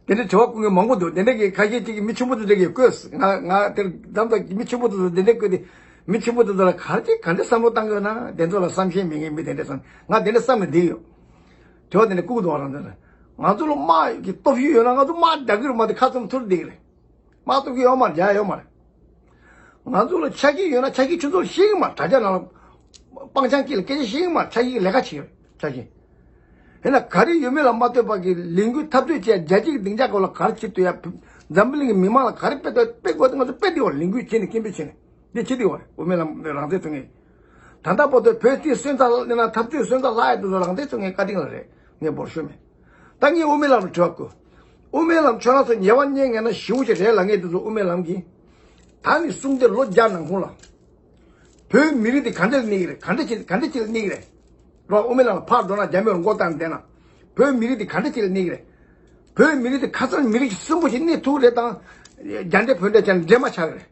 དེ་འདྲའི་དྲི་བ་བཀོད་མཁན་མང་པོ་འདུག་དེ་འདྲ་གི་ཁ་ཤས་ཅིག་གིས་མི་ཆེན་པོ་དེ་འདྲ་གིས་བཀོད། ང་ང་དེར་གདམ་དང་མི་ཆེན་པོ་དེ་ཚོ་དེ་འདྲ་བཀོད་དེ། མི་ཆེན་པོ་དེ་ཚོ་ལ་ག་རེ་ག་འདྲ་བསམ་བློ་བཏང་དགོས་ན། དེ་ཚོ་ལ་བསམ་ཤེས་མེད་མཁན་མི་དེ་འདྲ་བསམ། ང་དེ་འདྲ་བསམ་ནས་བསྡད་ཡོད། དྲི་བ་དེ་འདྲ་བཀོད་འདུག་བ། རང་དེ་ང་ཚོ་ལ་དམག་གི་སྟོབས་ཤུགས་ཡོད་ན་ང་ཚོ་དམག་རྒྱག་གི་རེད་མ་གཏོགས་ཁ་བཙུམ་ཐུར་བསྡད་ཀྱི་རེད། དམག་སྟོབས་ཤུགས་ཡོད་མ་རེད། རྒྱག་ཡ་ཡོད་མ་རེད། ང་ཚོ་ལ་ཆ་རྐྱེན་ཡོད་ན་ཆ་རྐྱེན་ཁྱོད་ཚོ་ལ་ཤེས་ཀྱི་མ་རེད། དྲ་རྒྱ་ནང་ལ་སྤང་བྱང་སྐྱིད་ལ་སྐད་ཆ་ཤེས་ཀྱི་མ་རེད། ཆ་རྐྱེན་ལས་ཀ་བྱེད་ཆ་རྐྱེན། ཡིན་ན་ག་རེ་ཡོད་མེད་ལ་མ་ལྟོས་པ་གི་ལས་འགུལ་འཐབ་རྩོད་བྱས། རྒྱལ་སྤྱིའི་སྡིངས་ཆ་སྐོར་ལ་ག་རེ་བྱེད་ཐུབ་ཡ། འཛམ་བུ་གླིང་གི་མི་མང་ལ་ག་རེ་སྤེལ་ཐུབ་སྤེལ་དགོས། ང་ཚོ་སྤེལ་བསྡད་ཡོད་རེད། ལས་འགུལ་བྱས་ནས་སྐད་འབོད་བྱས་ནས་འདི་བྱེད་བསྡད་ཡོད་རེད། དབུ་མའི་ལམ་རང་བཙན་རྩོད་མཁན། ད་ལྟ་བར་དུ་བོད་དེ་སོན་རྩ་ལ་ན་འཐབ་རྩོད་སོན་རྩ་ལྷག་ཡ་དེ་ཚོ་རང་བཙན་རྩོད་མཁན་བཀའ་དྲིན་ལ་རེད། ངས་འབོར་ཤོད་མེད། ད་ངས་དབུ་མའི་ལམ་ལ་དྲི་བ་བཀོད། དབུ་མའི་ལམ་ཁྱོད་རང་ཚོ་ཉེས་པ་རྙེད་ངེས་ན་ཞེ་པོ་ཅིག་རེད་ལབ་མཁན་དེ་ཚོ། དབུ་མའི་ལམ་གྱིས་ད་ནི་གསུང་སྟེ་ལོ་བརྒྱ་ནང་ཁོངས་ལ་བོད་མི་རིགས་དེ་ག་འདྲ་ལ་གནས་ཀྱི་རེད། ག་འདྲ་ཅིག་ག་འདྲ་ཅིག་ལ་གནས་ཀྱི་རེད། རོགས་དབུ་མའི་ལམ་ལ་ཕར་འགྲོ་ན་རྒྱ་མི་རུ་མགོ་བཏང་བསྡད་ན། བོད་མི་རིགས་དེ་ག་འདྲ་ཅིག་ལ་གནས་ཀྱི་རེད། བོད་མི་རིགས་དེ་ཁ་སང་མི་རིགས་གསོན་པོ་ཞིག་གནས་ཐུབ་ཀྱི་རེད་དང་། རྒྱ་འདྲེ་བོད་འདྲེ་བྱས་ནས་འདྲེས་མ་ཆགས་ཀྱི་རེད།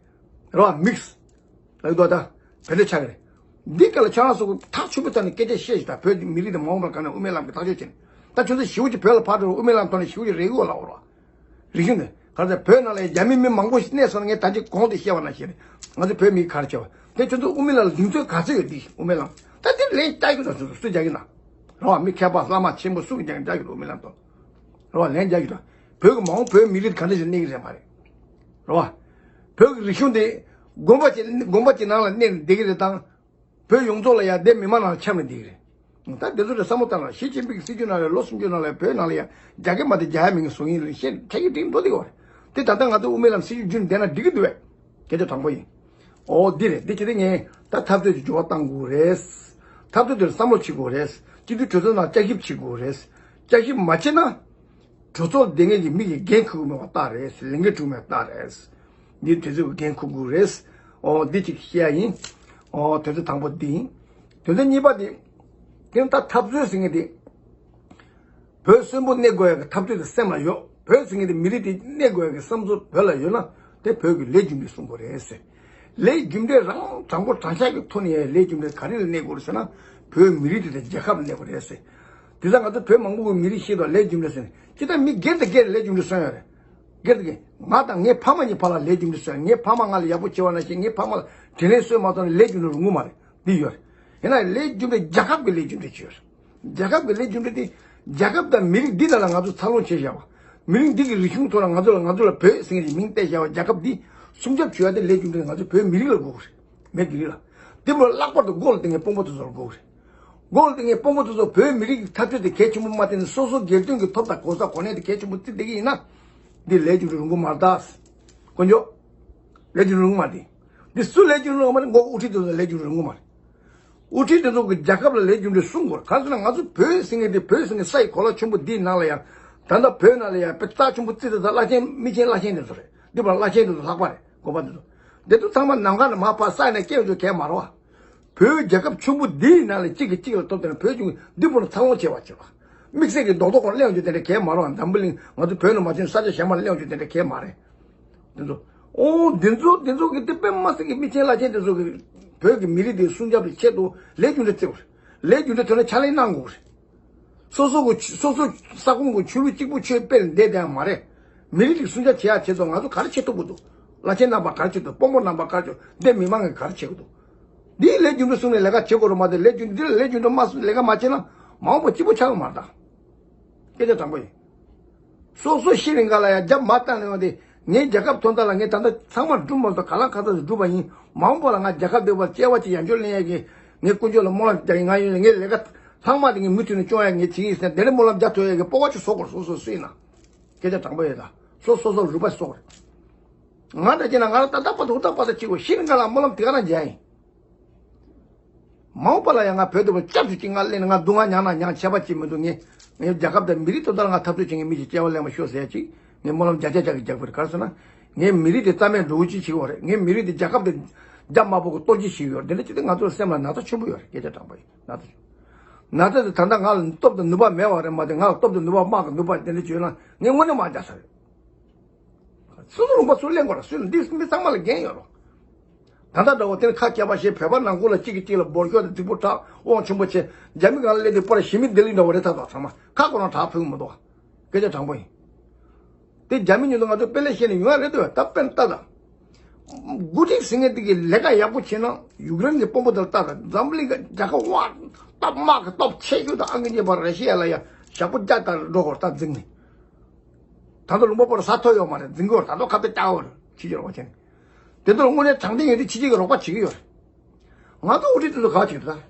རེད་བ། མིག་སི་ལབ་འདུག་ད་བོད་འདྲེ་ཆགས་ཀྱི་རེད། འདི་སྐད་ལ་ཁྱོད་རང་ཚོ་ཐག་ཆོད་པོའི་ཐོག་ནས་སྐད་ཆ་བཤད་ཤིག་ད་བོད་མི་རིགས་དེ་མ་འོངས་པར་ག་ནས་དབུ་མའི་ལམ་གྱི་ཐག་གཅོད་བྱེད། ད་ཁྱོད་ཚོ་ཞེ་པོ་ཅིག་བོད་ལ་ཕར་འགྲོ་རུ་དབུ་མའི་ལམ་ཐོག་ནས་ཞེ་པོ་ཅིག་རེ་སྒུག་ལབ་འོ་ར། རིག་གཞུང་དེ་ག་རེ་ཟེར། བོད་ནང་ལ་རྒྱ་མི་མི་མང་པོ་ཞིག་གནས་སོང་ན། ངས་ད་ཅི་གོང་དུ་བཤད་པ་ནང་བཞིན་རེད། ང་ཚོ་བོད་མི་ག་རེ་བྱས་པ་དེ། ཁྱོད་ཚོ་དབུ་མའི་ལམ་ལ་གདེང་ཚོད་ག་ཚོད་ཡོད། འདི་དབུ་མའི་ལམ་ད་དེ་ལན་རྒྱག་གི་འདུག་ཁྱོད་ཚོ་སུས་རྒྱག་གི་ན། རེད་བ། མི་མཁས་པ་བླ་མ་ཆེན་པོ་སུ་གིས་ཀྱང་རྒྱག་གི་འདུག་དབུ་མའི་ལམ་ཐོག་རེད་བ། ལན་རྒྱག་གི་འདུག་བོད་ཀྱི་མ་འོངས་བོད་མི་རིགས་ག་འདྲ་ཞིག་གནས་ཀྱི་རེད་མ་རེད། རེད་བ། བོད་ཀྱི་རིག་གཞུང་དེ་དགོན་པ་གཅིག་དགོན་པ་གཅིག་ནང་ལ་གནས་ནས་བསྡད་ཀྱི་རེད་དང་། བོད་ཡོངས་རྫོགས་ལ་ཡ་དེ་མི་མང་ནང་ལ་ཁྱབ་ནས་བསྡད་ཀྱི་རེད། ད་དེ་ཚོ་ལ་བསམ་བློ་བཏང་ན། ཞི་ཅིན་ཕིང་གི་སྲིད་བྱུས་ནང་ལ་ལོ་སུམ་ཅུ་ནང་ལ་བོད་ནང་ལ་ཡ་རྒྱག་གི་མ་རེད། རྒྱག་ཡ་མེད་ངས་བཟོ་ཡིན་ལ་བཤད་ཆ་ཡི་འགྲིག་འགྲོ་དེ་ག་བ་རེད། དེ་ད་ལྟ་ང་ཚོ་དབུ་མའི་ལམ་སྲིད་བྱུས་བརྒྱུད་ནས་བསྡད་ན་འགྲིག་གི་འདུག་བས། སྐད་ཆ་དྲང་པོ་ཡིན། ཨོ་འདི་རེད། འདི་བྱས་ཏེ་ངས་ད་འཐབ་རྩོད་ཀྱི་འགྱུར་བ་གཏང་དགོས་རེད། འཐབ་རྩོད་དེར་བསམ་བློ་བྱེད་དགོས་རེད། སྤྱི་འཐུས་གྲོས་ཚོགས་ནང་བསྐྱར་ཞིབ་བྱེད་དགོས་རེད། བསྐྱར་ཞིབ་མ་བྱས་ན། གྲོས་ཚོགས་སྡེ་ངེས་ཀྱི་མི་གིས་འགན་འཁུར་གྱི་མེད་པ་རྟགས་རེད། ལས་འགན་འཁྲི་མེད་རྟགས་རེད། འདི་དེ་ཚོས་འགན་འཁུར་དགོས་རེད། ཨོ་འདི་གཅིག་བཤད་ཡ་ཡིན། ཨོ་དོན་ཚན་དང་པོ་འདི་ཡིན། དོན་ཚན་གཉིས་པ་དེ། དེ་ནི་ད་འཐབ་རྩོད་ཟེར་མཁན་དེ། བོད་གསོན་པོ་གནས་དགོས་ཡ་གི་འཐབ་རྩོད་དེ་སེམས་ལ་ཡོད། བོད་ཟེར་མཁན་དེ་མི་རིགས་དེ་གནས་དགོས་ཡ་གི་བསམ་ཚུལ་བོད་ལ་ཡོད་ན། དེ་བོད་ཀྱི་ལས་རྒྱུ་འབྲས་སྲུང་དགོས་རེད་ཟེར། ལས་རྒྱུ་འབྲས་རང་དྲང་པོ་དྲང་བཞག་གི་ཐོག་ནས་ལས་རྒྱུ་འབྲས་ག་རེ་ལ་གནས་དགོས་རེད་ཟེར་ན། བོད་མི་རིགས་དེ་དང་རྒྱལ་ཁབ་ལ་གནས་དགོས་རེད་ཟེར། དེ་ཙང་ང་ཚོ་བོད་མང་པོ་གི་མི་རིགས་ཤིག་དང་ལས་རྒྱུ་འབྲས་ཟེར་ནས། སྤྱིར་བཏང་མི་སྒེར་དང་སྒེར་ལས་རྒྱུ་འབྲས་སོན་ཡོད་རེད། སྒེར་དང་སྒེར། ང་དང་ངའི་ཕ་མ་གཉིས་བར་ལ་ལས་རྒྱུ་འབྲས་སོན། ངའི་ཕ་མ་ང་ལ་ཡག་པོ་བྱེད་པ་ནང་བཞིན་ངའི་ཕ་མ་ལ་དྲིན་ལན་གསོས་མ་ཐུབ་ན་ལས་རྒྱུ་འབྲས་རུང་གི་མ་རེད། འདི་ཡོད་རེད། ཡིན་ན་ལས་རྒྱུ་འབྲས་རྒྱལ་ཁབ་ཀྱི་ལས་རྒྱུ་འབྲས་ཅིག་ཡོད་རེད། རྒྱལ་ཁབ་ཀྱི་ལས་རྒྱུ་འབྲས་དེ། རྒྱལ་ཁབ་དང་མི་རིགས་འདི་ནང་ལ་ང་ཚོ་འཚར་ལོངས་བྱས་བཞག་པ། མི་རིགས་འདི་གི་རིག་གཞུང་ཐོག་ལ་ང་ཚོ་ལ་ང་ཚོ་ལ་བོད་ཟེར་མཁན་གྱི་མིང་བཏགས་བཞག་པ། རྒྱལ་ཁབ་འདི་སྲུང་སྐྱོབ་བྱེད་ཡ་དེ་ལས་རྒྱུ་འབྲས་ང་ཚོ་བོད་མི་རིགས་ལ་དགོས་ཀྱི་རེད། མི་སྒེར་ལ། དེ་མོ་ལྷག་པར་དུ་མགོ་ལ་བཏིང་མཁན་དཔོན་པོ་དེ་ཚོ་ལ་དགོས་ཀྱི་རེད། མགོ་ལ་བཏིང་མཁན་དཔོན་པོ་དེ་ཚོ་བོད་མི་རིགས་ཀྱི་འཐབ་རྩོད་དེ་གལ་ཆེན་པོ་མ་བརྩིས་ནས་སོ་སོ་སྒེར་དོན་གྱི་ཐོབ་དང་གོ་ས་གོ་གནས་དེ་གལ་ཆེན་པོ་བརྩིས་བསྡད་ཀྱི་ཡིན་ན། འདི་ལས་རྒྱུ་འབྲས་རུང་གི་མ་རེད་ད། དཀོན་མཆོག་ལས་རྒྱུ་འབྲས་རུང་གི་མ་རེད། འདི་སུ་ལས་རྒྱུ་འབྲས་རུང་གི་མ་རེད། མགོ་དབུ་ཁྲིད་དེ་ཚོ་ལས་རྒྱུ་འབྲས་རུང་གི་མ་རེད། དབུ་ཁྲིད་དེ་ཚོ་གིས་རྒྱལ་ཁབ་ལ་ལས་རྒྱུ་འབྲས་སྲུང་དགོས། གང་ཟེར་ན་ང་ཚོ་བོད་ཟེར་མཁན་དེ། བོད་ཟེར་མཁན་ས་ཡི་གོ་ལ་ཆེན་པོ་འདིའི་ནང་ལ་ཡང་། ད་ལྟ་བོད་ནང་ལ་ཡང་དཔེ་རྩ་ཆེན་པོ་བརྩི་དེ་ད་བླ་ཆེན་མི་ཆེན་བླ་ཆེན་དེ་ཚོ་རེད། འདི་བར་བླ་ཆེན་དེ་ཚོ་ལྷག་པ་རེད། དགོན་པ་དེ་ཚོ། འདི་ཚོ་ཚང་མ་ནམ་མཁའ་ནས་མར་ཕར་ས་ཡི་ནང་སྐྱེས་ཡོང་རྒྱུ་གལ་མ་རེད་བ། བོད་རྒྱལ་ཁབ་ཆེན་པོ་འདིའི་ནང་ལ་གཅིག་གིས་གཅིག་ལ་ཐོབ་དེ་ནས་བོད་ཀྱི་འདི་བོ་ནས་འཚར་ལོངས་བྱེད་པ་བྱེད་པ། དམིགས་བསལ་གྱི་རྡོག་རྡོག་ཁོ་ན་གླེང་རྒྱུ་དེ་འདྲ་གལ་མ་རེད་བ། འཛམ་བུ་གླིང་ང་ཚོ་བོད་ནང་མ་ཕྱིན་ས་ཆ་གཞན་མ་ལ་གླེང་རྒྱུ་དེ་འདྲ་གལ་མ་རེད། དེ་ཚོ། ཨོ་འདི་ཚོ་འདི་ཚོ་གི་དེ་དཔེ་མ་སྲིད་ཀྱི་མི་ཆེན་བླ་ཆེན་དེ་ཚོ་གི་བོད་ཀྱི་མི་རིགས་དེ་སྲུང་སྐྱོབ་ཀྱི་ཆེད་དུ་ལས་རྒྱུ་འབྲས་བརྩི་བ་རེད། ལས་རྒྱུ་འབྲས་ཐོན་ན་ཕྱག་ལས་གནང་དགོས་རེད། སོ་སོ་གི་སོ་སོ་ས་ཁོངས་ཀྱི་ཆོས་ལུགས་གཅིག་པུ་ཆོས་སྤེལ་བསྡད་དེ་ཡང་མ་རེད། མི་རིགས་ཀྱི་སྲུང་སྐྱོབ་བྱེད་ཡ་ཆེད་དུ་ང་ཚོ་ག་རེ་བྱེད་ཐུབ་ཀྱི་འདུག་བླ་ཆེན་རྣམ་པ་ག་རེ་བྱེད་འདུག་དཔོན་པོ་རྣམ་པ་ག་རེ་བྱེད་འདུག་འདི་མི་མང་གིས་ག་རེ་བྱེད་ཀྱི་འདུག་འདིའི་ལས་རྒྱུ་འབྲས་གསུངས་ནས་ལས་ཀ་བྱེད་དགོས་རེད་མ་གཏོགས་ལས་རྒྱུ་འདི་ལ་ལས་རྒྱུ་འབྲས་མ་གསུངས་ལས་ཀ་མ་བྱེད་ན་མ་འོངས་པ་སྐྱིད་པོ་ཆགས་ཀྱི་མ་རེད་ད། སྐད་ཆ་དྲང་པོ་ཡིན། སོ་སོ་ཤི་རིང་ག་ལ་ཡང་རྒྱབ་མ་བཏང་ནས་ཡོང་དེ། ངའི་རྒྱལ་ཁབ་ཐོན་ཐབས་ལ་ངས་ད་ལྟ་ཚང་མ་སྒྲུབ་མ་ཐུབ་ག་ལ་ག་ཚ་སྒྲུབ་པ་ཡིན། མ་འོངས་པ་ལ་ང་རྒྱལ་ཁབ་འདི་བར་སྐྱེ་བ་གཅིག་ཡང་བསྐྱར་ལེན་ཡས་ཀྱི་ངའི་ཀུན་སྤྱོད་ལ་སྨོན་ལམ་རྒྱག་ཡིན། ང་ཡིན་ངའི་ལས་ཀ་ཚང་མ་དེ་ངས་མུ་མཐུད་ནས་སྐྱོང་ཡ་ངས་བྱེད་ཡིན་ཟེར་དེ་འདྲའི་སྨོན་ལམ་རྒྱག་ཐུབ་ཡས་ཀྱི་སྤོབས་པ་ཅིག་བཟོ་དགོས། སོ་སོ་སུ་ཡིན་ན། སྐད་ཆ་དྲང་པོ་ཡོད་ད། སོ་སོ་སོ་རུས་པ་བཟོ་དགོས། ང་འདྲ་ཅིག་ན་ང་རང་ད་ལྟ་བར་དུ་ཧུར་ཐག་པ་ཐག་གཅིག་གོ་ཤི་རིང་ག་ལ་སྨོན་ལམ་དེ་ག་རང་རྒྱག་ཡིན། མ་འོངས་པ་ལ་ཡང་ང་བོད་དུ་སྐྱབས་སུ་ཅིག་ང་སླེབས་ནས་ང་སྡུག་བསྔལ་མྱངས་ན་མྱངས་ཆད་པ་ཅིག་མི་འདུག་ངས་ངའི་རྒྱལ་ཁབ་དང་མི་རིགས་དོན་དག་ལ་ང་འཐབ་རྩོད་བྱེད་མཁན་མི་ཞིག་སྐྱེ་བ་ལེན་པ་ཤོག་ཟེར་ཡ་ཅིག་ངས་སྨོན་ལམ་བརྒྱ་ཆ་བརྒྱ་གི་རྒྱག་པར་ག་རེ་ཟེར་ན། ངའི་མི་རིགས་དེ་རྩ་མེད་འགྲོ་གི་ཅིག་བྱེད་ཀྱི་ཡོད་རེད། ངའི་མི་རིགས་དེ་རྒྱལ་ཁབ་དེ་རྒྱ་དམར་པོ་གི་གཏོར་བཤིག་བྱེད་ཀྱི་ཡོད་རེད། འདི་འདྲ་ཅིག་དེ་ང་ཚོར་སེམས་ལ་ན་ཚ་ཆེན་པོ་ཡོད་རེད། སྐད་ཆ་དྲང་པོ་ཡིན། ན་ཚ་ཆེན་པོ། ན་ཚ་དེ་ད་ལྟ་ང་ལ་སྟོབས་དང་ནུས་པ་མེད་པ་རེད་མ་གཏོགས་ང་ལ་སྟོབས་དང་ནུས་པ་དམག་གི་ནུས་པ་དེ་འདྲ་བྱོས་ན་ངས་དངོས་གནས་དམག་རྒྱག་ས་རེད། སོ་སོ་ལུང་པ་སུ་ལེན་དགོས་ར། སུས་འདི་མི་ཚང་མ་ལ་འགན་ཡོད་རོ། ད་ལྟ་འདྲ་བོ་དེར་ཁ་སྐྱེ་བ་ཞེས་བོད་པ་ནང་ཁུལ་ལ་གཅིག་གིས་གཅིག་ལ་འབོར་ཤོག་དང་རྫིག་པོ་དྲག་དབང་ཆེན་པོ་ཆེ། རྒྱ་མི་གང་ལ་སླེབས་དུས་པར་ཞི་མི་བདེ་ལེགས་འདྲ་བོ་རེད། ད་ད་ཚང་མ་ཁ་ཁོ་རང་དྲག་ཕུག་མི་འདུག་སྐད་ཆ་དྲང་པོ་ཡིན། དེ་རྒྱ་མི་ཉིད་དུ་ང་ཚོ་དཔེ་ལས་བཤད་ནས་ཡོང་ཡ་རེད་འདུག་ད་དཔེར་ལྟ་ད། འགོ་ཁྲིད་ཟེར་མཁན་དེ་གིས་ལས་ཀ་ཡག་པོ་བྱས་ན་ཡུཀ་རེན་གྱི་དཔོན་པོ་དེར་ལྟ་ད། འཛམ་གླིང་གི་རྒྱལ་ཁབ་དབང་སྟོབས་དམག་གི་སྟོབས་ཆེ་ཤོས་དང་ཨ་ནི་གཉིས་བར་ར་ཤི་ཡ་ལ་ཡ་ཞག་པོ་བརྒྱ་ལྟར་འགྲོ་དགོས་ད་འཛིང་ནས། ད་དུང་ལུང་པ་པོར་ས་ཐོབ་ཡོད་མ་རེད། འཛིང་གི་ཡོད་རེད། ད་དུང་ཁ་གཏད་བཅག་ཡོད་རེད། ཕྱི་རྒྱལ་བ་ཆེན། དེ་ཚོར་དངོས་གནས་དྲང་བདེན་ཡོད་དུས་ཕྱི་རྒྱལ་གྱི་རོགས་པ་བྱེད་ཀྱི་ཡོད་རེད། ང་ཚོ་དབུ་ཁྲིད་དེ་ཚོ་ག་བ་བྱེད་ཐུབ་ད།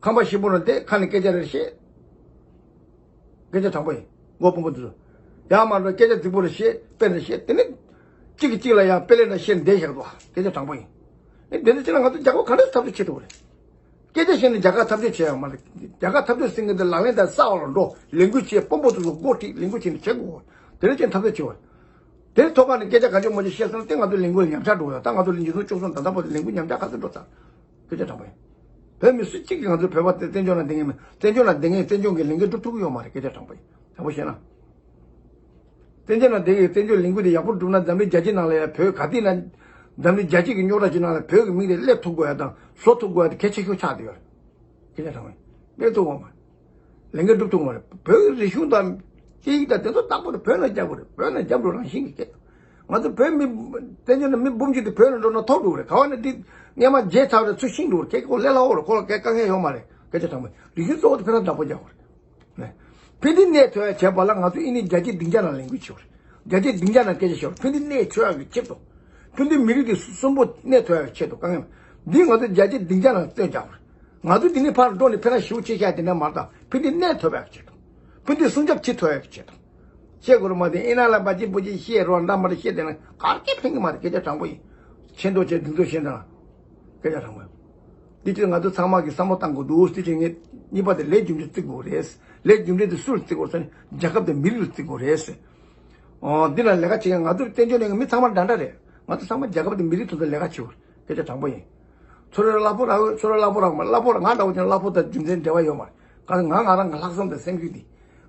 ཁང་པ་ཞིམ་པོ་ནང་བསྡད་ཁ་ནས་སྐད་ཆ་རེ་བཤད། སྐད་ཆ་དྲང་པོ་ཡིན། མགོ་དཔོན་པོ་དེ་ཚོ། ཡར་མར་འགྲོ་སྐད་ཆ་རྫིག་པོ་རེ་བཤད་དཔེ་རེ་བཤད་དེ་ནི། གཅིག་གིས་གཅིག་ལ་ཡང་དཔེ་ལེན་ན་བཤད་བསྡད་བཞག་འདུག་སྐད་ཆ་དྲང་པོ་ཡིན། ཨེ་དེ་ཚོ་བྱས་ན་ང་ཚོ་རྒྱལ་ཁབ་ག་འདྲ་འཐབ་རྩོད་བྱེད་ཐུབ་རེད། སྐད་ཆ་བཤད་ནས་རྒྱལ་ཁབ་འཐབ་རྩོད་བྱེད་ཡ་མ་རེད། རྒྱལ་ཁབ་འཐབ་རྩོད་ཟེར་མཁན་དེ་ལག་ལེན་དང་གསར་བ་ལ་འགྲོ། ལས་འགུལ་བྱེད། དཔོན་པོ་དེ་ཚོ་འགོ་ཁྲིད་ལས་འགུལ་བྱེད་ནས་བྱེད་དགོས། དེ་ནས་ཅན་འཐབ་རྩོད་བྱེད་པ། དེ་ནས་ཐོག་ཁ་ནས་སྐད་ཆ་ག་ཚོད་མ་ཚོད་བཤད་སོང་ན་དེ་ང་ཚོའི་ལས་འགུལ་ཉམས་ཆག་འགྲོ་ཡ། ད་ང་ཚོ་ལས་འགུལ་ཚོ་བཅུ་གསུམ་ད་ལྟ་བར་དུ་ལས་འགུལ་ཉམས་ཆག་ག་ཚོད་འགྲོ་ཚར། སྐད་ཆ་དྲང་པོ་ཡིན། བོད་མི་སུ་གཅིག་གིས་ང་ཚོའི་བོད་པ་དེ་བཙན་བྱོལ་ནང་བསྡད་མཁན་མིན། བཙན་བྱོལ་ནང་བསྡད་མཁན་བཙན་བྱོལ་གྱི་ལས་འགུལ་སྒྲུབ་ཐུབ་ཀྱི་ཡོད་མ་རེད། སྐད་ཆ་དྲང་པོ་ཡིན། དྲང་པོ་བཤད་ན། བཙན་བྱོལ་ནང་བསྡད་ཀྱི་བཙན་བྱོལ་ལས་འགུལ་དེ་ཡག་པོ་སྒྲུབ་ན་འཛམ་གླིང་རྒྱལ་སྤྱི་ནང་ལ་ཡང་བོད་ག་དུས་ན། འཛམ་གླིང་རྒྱལ་སྤྱི་གི་རྙོག་དྲ་ཅིག་ནང་ལ་བོད་ཀྱི་མིང་དེ་སླེབས་ཐུབ་དགོས་ཡ་དང་བཟོ་ཐུབ་དགོས་ཡ་དེ་གལ་ཆེ་ཤོས་ཆགས་བསྡད་ཡོད་རེད། སྐད་ཆ་དྲང་པོ་ཡིན། སླེབས་ཐུབ་དགོས་མ་རེད། ལས་འགུལ་སྒྲུབ་ཐུབ་མ་རེད། བོད་ཀྱི་རིག་གཞུང་དང་སྐད་ཡིག་དང་དེ་ཚོ་བདག་པོ་རེད། བོད་ནང་རྒྱབ་དགོས་རེད། བོད་ནང་རྒྱབ་འགྲོ་རང་བཞིན་གྱི་སྐད། ང་ཚོ་བོད་མི་བཙན་བྱོལ་ནང་མི་འབུམ་གཅིག་དེ་བོད་ནང་འགྲོ་ན་ཐོབ་འགྲོ་གི་རེད། ག་བ་ནས་འདི་སྔས་མ་བརྗེད་ཚར་རེད། ཚུར་ཤིང་འགྲོ་གི་རེད། ཁྱེད་ཀྱི་ལས་སླ་བོ་རེད། ཁོ་ལ་སྐད་དཀའ་ངལ་ཡོད་མ་རེད། སྐད་ཆ་དྲང་པོ། རིག་གཞུང་གཙོ་བོ་དེ་ཕན་ཚུན་བདག་པོ་རྒྱག་དགོས་རེད། ནས། ཕན་བདེ་གནས་ཐོབ་ཡ་བྱེད་པ་ལ་ང་ཚོ་ཨ་ནི་རྒྱལ་སྤྱིའི་སྡིངས་ཆ་ནང་ལས་འགུལ་བྱེད་དགོས་རེད། རྒྱལ་སྤྱིའི་སྡིངས་ཆ་ནང་སྐད་ཆ་བཤད་དགོས་རེད། ཕན་བདེ་གནས་ཐོབ་ཡ་གི་ཆེད་དུ། ཕན་བདེ་མི་རིགས་དེ་གསོན་པོ་གནས་ཐོབ་ཡ་གི་ཆེད་དུ་དཀའ་ངལ། འདི་ང་ཚོ་རྒྱལ་སྤྱིའི་སྡིངས་ཆ་ནང་བཏོན་རྒྱག་དགོས་རེད། ང་ཚོ་འདི་ནས་ཕར་འགྲོ་ནས་ཕན་ཐོགས་ཞེ་པོ་ཅིག་བྱས་དེ་འདྲ་མ་རེད་ད། ཕན་བདེ་གནས་ཐོབ་ཡག་གི་ཆེད་དུ། ཕན་བདེ་སྲུང་སྐྱོབ་བྱེད་ཐུབ་ཡག་གི་ཆེད་དུ། བཤད་དགོས་རེད་མ་གཏོགས་ཨེ་ན་ལ་མ་གཅིག་པུ་གཅིག་བཤད་རོགས་འདྲ་མ་རེད། བཤད་དེ་ན་ག་གེ་ཕན་གི་མ་རེད། སྐད་ཆ་དྲང་པོ་ཡིན། ཆེ་མདོག་བྱས་སྡུག་མདོག་བཤད་འདྲ། སྐད་ཆ་དྲང་པོ་ཡིན། འདི་ཕྱིར་ང་ཚོ་ཚང་མ་གིས་བསམ་བློ་བཏང་དགོས་འདུག་དེ་ཕྱིར་ངས་གཉིས་པ་དེ་ལས་རྒྱུ་འབྲས་བརྩི་དགོས་རེད། ལས་རྒྱུ་འབྲས་དེ་སུ་ལ་བརྩི་དགོས་ཟེར་ན་རྒྱལ་ཁབ་དང་མི་རིགས་ལ་བརྩི་དགོས་རེད། ཨོ་འདི་ལ་ལས་ཀ་བྱེད་མཁན་ང་ཚོ་བཙན་བྱོལ་ནང་གི་མི་ཚང་མ་འདྲ་འདྲ་རེད། ང་ཚོ་ཚང་མ་རྒྱལ་ཁབ་དང་མི་རིགས་ཐོག་ཏུ་ལས་ཀ་བྱེད་དགོས་རེད། སྐད་ཆ་དྲང་པོ་ཡིན། ཚོ་རེ་གླ་ཕོགས་རག་ཚོ་རེ་གླ་ཕོགས་རག་མ་གླ་ཕོགས་རག་ང་འདྲ་བོ་ཅན་གླ་ཕོགས་དང་རྒྱུ་མཚན་འབྲེལ་བ་ཡོད་མ་རེད། ག་ང་ང་རང་གི་ལྷག་བསམ་དང་སེམས་ཤུགས་དེ།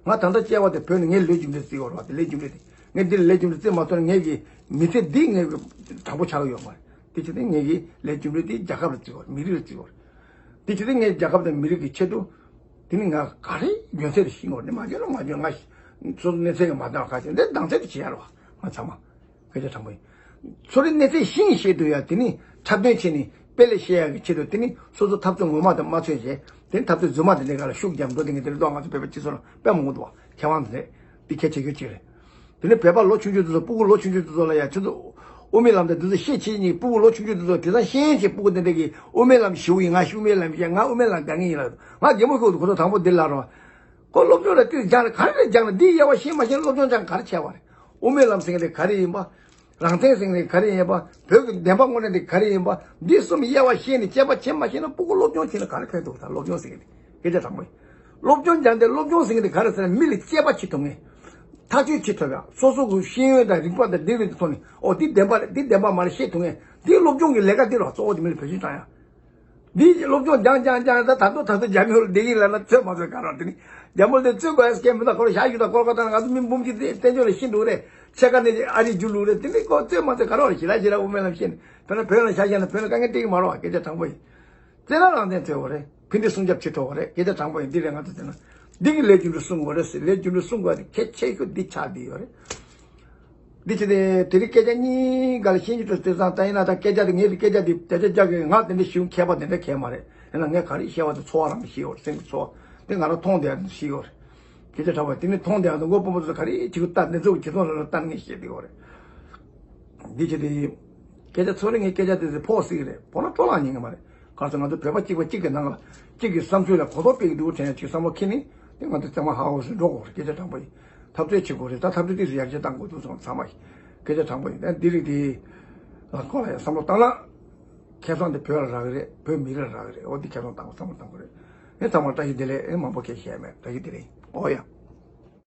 ང་ད་ལྟ་སྐྱེ་བ་དེ་བོད་ནས་ངས་ལས་རྒྱུ་འབྲས་བརྩི་ཡོད་རེད་བ། དེ་ལས་རྒྱུ་འབྲས་དེ་ངས་འདི་ལ་ལས་རྒྱུ་འབྲས་བརྩི་མ་ཐུབ་ན་ངས་ཀྱི་མི་ཚེ་འདི་ངས་དྲང་པོ་ཆགས་ཡོད་མ་རེད། དེ་ཕྱིར་དེ་ངས་ཀྱི་ལས་རྒྱུ་འབྲས་དེ་རྒྱལ་ཁབ་ལ་བརྩི་དགོས་རེད། མི་རིགས་ལ་བརྩི་དགོས་རེད། དེ་ཕྱིར་དེ་ངས་རྒྱལ་ཁབ་དང་མི་རིགས་ཀྱི་ཆེད་དུ། དེ་ནི་ང་ག་རེ་ཡོད་ཚད་དེ་ཤེས་དགོས་རེད། མ་ཤེས་ན་མ་ཤེས་ང་། སོ་སོ་གནས་ཚད་ཀྱི་མ་འདང་ཁ་ཤས་འདི་འདང་ཚད་དེ་བྱེད་ཡ་རེད་བ། ང་ཚང་མ། སྐད་ཆ་དྲང་པོ་ཡིན། ཚོ་རེ་གནས་ཚད་ཤེས་ཤེས་དུ་ཡ་དེ་ནི་འཁྲབ་སྟོན་བྱས་ནས་དཔེ་ལས་བཤད་ཡག་གི་ཆེད་དུ་དེ་ནི་སོ་སོ་འཐབ་རྩོད་ངོ་མ་དང་མ་འཚོལ་བྱས་དེ་ནི་འཐབ་རྩོད་རྫུན་མ་དེ་འདྲའི་སྒང་ལ་ཤུགས་རྒྱབ་འགྲོ། དེ་ངས་དེ་རིང་ལྟོ་ང་ཚོ་བོད་པ་སྤྱི་ཚོགས་ལ་དཔེ་མང་པོ་འདུག་བ། མཁས་དབང་དེ་རེད། དེ་གལ་ཆེ་ཤོས་གཅིག་རེད། དེ་ནི་བོད་པ་ལོ་ཆུང་ཆུང་དེ་ཚོ་སྤུ་གུ་ལོ་ཆུང་ཆུང་དེ་ཚོ་ལ་ཡ་ཁྱོད་ཚོ་དབུ་མའི་ལམ་དང་དེ་ཚོ་ཤེས་བྱེད་ཉིད་སྤུ་གུ་ལོ་ཆུང་ཆུང་དེ་ཚོ་དེ་ཚོ་ཤེས་ཡོན་ཆེ་སྤུ་གུ་དེ་འདྲ་གིས་དབུ་མའི་ལམ་ཞུ་གི་ཡིན། ང་དབུ་མའི་ལམ་བཤད། ང་དབུ་མའི་ལམ་དགའ་ངེས་ཡིན་ལ། ང་རྒན་མོ་ཁོ་ཁོ་ཚོ་དང་པོ་འདི་ལ་རོ། ཁོ་སློབ་སྦྱོང་ལ་ཏིལ་སྦྱང་ལ་ག་རེ་ལ་སྦྱང་ལ་འདི་དབྱེ་བ་ཤེས་མ་ཤེས་ན་སློབ་སྦྱོང་སྦྱང་ག་རེ་བྱས་པ་རེད། དབུ་མའི་ལམ་ཟེར་མཁན་དེ་ག་རེ་ཡིན་པ། རང་བཙན་ཟེར་མཁན་དེ་ག་རེ་ཡིན་པ། བོད་ཀྱི་བདེན་པ་དངོས་གནས་དེ་ག་རེ་ཡིན་པ། འདི་གསུམ་དབྱེ་བ་ཤེས་ནས་དཔྱད་པ་བྱེད་མ་ཤེས་ན་སྤུ་གུ་སློབ་སྦྱོང་བྱས་ན་ག་རེ་ཕན་ཐོགས་ད། སློབ་སྦྱོང་ཟེར་མཁན་དེ་སྐད་ཆ་དྲང་པོ་ཡིན། སློབ་སྦྱོང་སྦྱང་དེ་སློབ་སྦྱོང་ཟེར་མཁན་དེ་ག་རེ་ཟེར་ན་མི་ལ་དཔྱད་པ་བྱེད་ཐུབ་མཁན། ཐག་གཅོད་བྱེད་ཐུབ་ཡ། སོ་སོ་གི་ཤེས་ཡོན་དང་རིག་པ་དང་ལྡན་པའི་ཐོག་ནས་ཨོ་འདི་བདེན་པ་རེད་འདི་བདེན་པ་མ་རེད་ཤེས་ཐུབ་མཁན། འདི་སློབ་སྦྱོང་གི་ལས་ཀ་འདི་རོ་གཙོ་བོ་དེ་མི་ལ་བེད་སྤྱོད་བཏང་ཡ། འདི་སློབ་སྦྱོང་སྦྱང་སྦྱང་སྦྱང་ད་ད་དུང་ད་དུང་རྒྱ་མི་ཧོར་བསྡད་ཀྱི་ལ་ན་རྩོད་མ་རྩོད་ག་རེ་དེ་ནི་རྒྱ་མོ་དེ་རྩོད་དགོས་ཡ་སྐད་མི་ད་ཁོ་ར་ཞག་ཞུ་ད་ཁོ་ར་ཁོ་ད་ང་ཚོ་མི་འབུམ་གཅིག་དེ་བཙན་བྱོལ་ལ་ཤི་འདུག་རེད། ཕྱེད་ཀ་ནས་ཨ་རི་རྒྱུ་ལུགས་རེད། དེ་ནི་ཁོ་རྩོད་མ་རྩོད་ག་རེ་ཞི་ལ་ཞི་ལ་དབུ་མའི་ལམ་ཤེས་ནས་བོད་ན་བོད་ལ་ཞག་ཞག་ན་བོད་ལ་དཀའ་ངལ་སྤྲད་ཀྱི་མ་རེད་བ། སྐད་ཆ་དྲང་པོ་ཡིན། རྩོད་ན་རང་བཙན་རྩོད་དགོས་རེད། དེ་འདི་སྲུང་སྐྱོབ་བྱེད་ཐུབ་པ་རེད། སྐད་ཆ་དྲང་པོ་ཡིན། འདི་རེད། ང་ཚོ་ཟེར་ན་འདི་གི་ལས་རྒྱུ་འབྲས་སྲུང་དགོས་རེད་ཟེར། ལས་རྒྱུ་འབྲས་སྲུང་དགོས་དེ་གལ་ཆེ་ཤོས་འདི་ཆགས་བསྡད་ཡོད་རེད། འདི་བྱས་ཏེ་དེ་རིང་སྐད་ཆ་གཉིས་སྒང་ལ་ཤེས་རྒྱུ་འདུག་དེ་ཙང་ད་ཡིན་ན་ད་སྐད་ཆ་དེ་ངས་སྐད་ཆ་དེ་བརྒྱ་ཆ་བརྒྱ་གི་ང་དེ་འདྲ་ཞིག་མཁས་པ་དེ་འདྲ་གས་མ་རེད། ཡིན་ན་ངས་ག་རེ་བཤད་པ་དེ་ཚོར་བ་རང་ཤེས་ཡོད་རེད། སེམས་ཀྱི་ཚོར་བ་དེ་ང་རང་མཐོང་བསྡད་ཡག་དེ་ཤེས་ཡོད་རེད། སྐད་ཆ་དྲང་པོ་དེ་ནི་མཐོང་བསྡད་ཡག་དེ་དངོས་པོ་དེ་ག་རེ་ཅིག་ལྟ་གནས་ཚུལ་ཇེ་མཐོང་ལ་ལ་ལྟ་ངས་བཤད་བསྡད་ཡོད་རེད། འདི་བྱས་ཏེ། སྐད་ཆ་ཚོ་རེ་ངས་སྐད་ཆ་དེ་ཚོ་ཕོག་སྲིད་ཀྱི་རེད། ཕོག་ན་སྤྲོ་ལངས་ཉན་གི་མ་རེད། ག་རེ་ཟེར་ང་ཚོ་བོད་པ་གཅིག་པ་གཅིག་གི་ནང་ལ་གཅིག་གི་བསམ་ཚུལ་ལ་གོ་རྟོགས་སྤེལ་གྱི་འདུག་དྲན་ཡག་ཅིག་བསམ་བློ་འཁྱེར་ནས་དེ་ང་ཚོ་ཚང་མ་ཧ་ཧོ་ཟེར་འགྲོ་དགོས་རེད། སྐད་ཆ་དྲང་པོ་ཡིན། འཐབ་རྩོད་བྱེད་དགོས་རེད། ད་འཐབ་རྩོད་ཏོག་ཙམ་ཡར་རྒྱས་གཏང་དགོས་འདུག་ཚང་མ་ཚང་མ་ཡིན། སྐད་ཆ་དྲང་པོ་ཡིན། ད་འདི་རིགས་དེ་ལ་སྐོར་ལ་ཡང་བསམ་བློ་བཏང་ན། ཁེ་བཟང་དེ་བོད་ལ་རག་གི་རེད། བོད་མི་རིགས་ལ་རག་གི་རེད། འོ་འདི་ཁེ་བཟང་བཏང་དགོས་བསམ་བློ་བཏང་དགོས་རེད། ཨེ་ཚང་མ་བཀྲ་ཤིས་བདེ་ལེགས། ཨེ་མང་པོ་སྐད་བཤད་མེད། བཀྲ་ཤིས་བདེ་ལེགས། ཨོ་ཡ།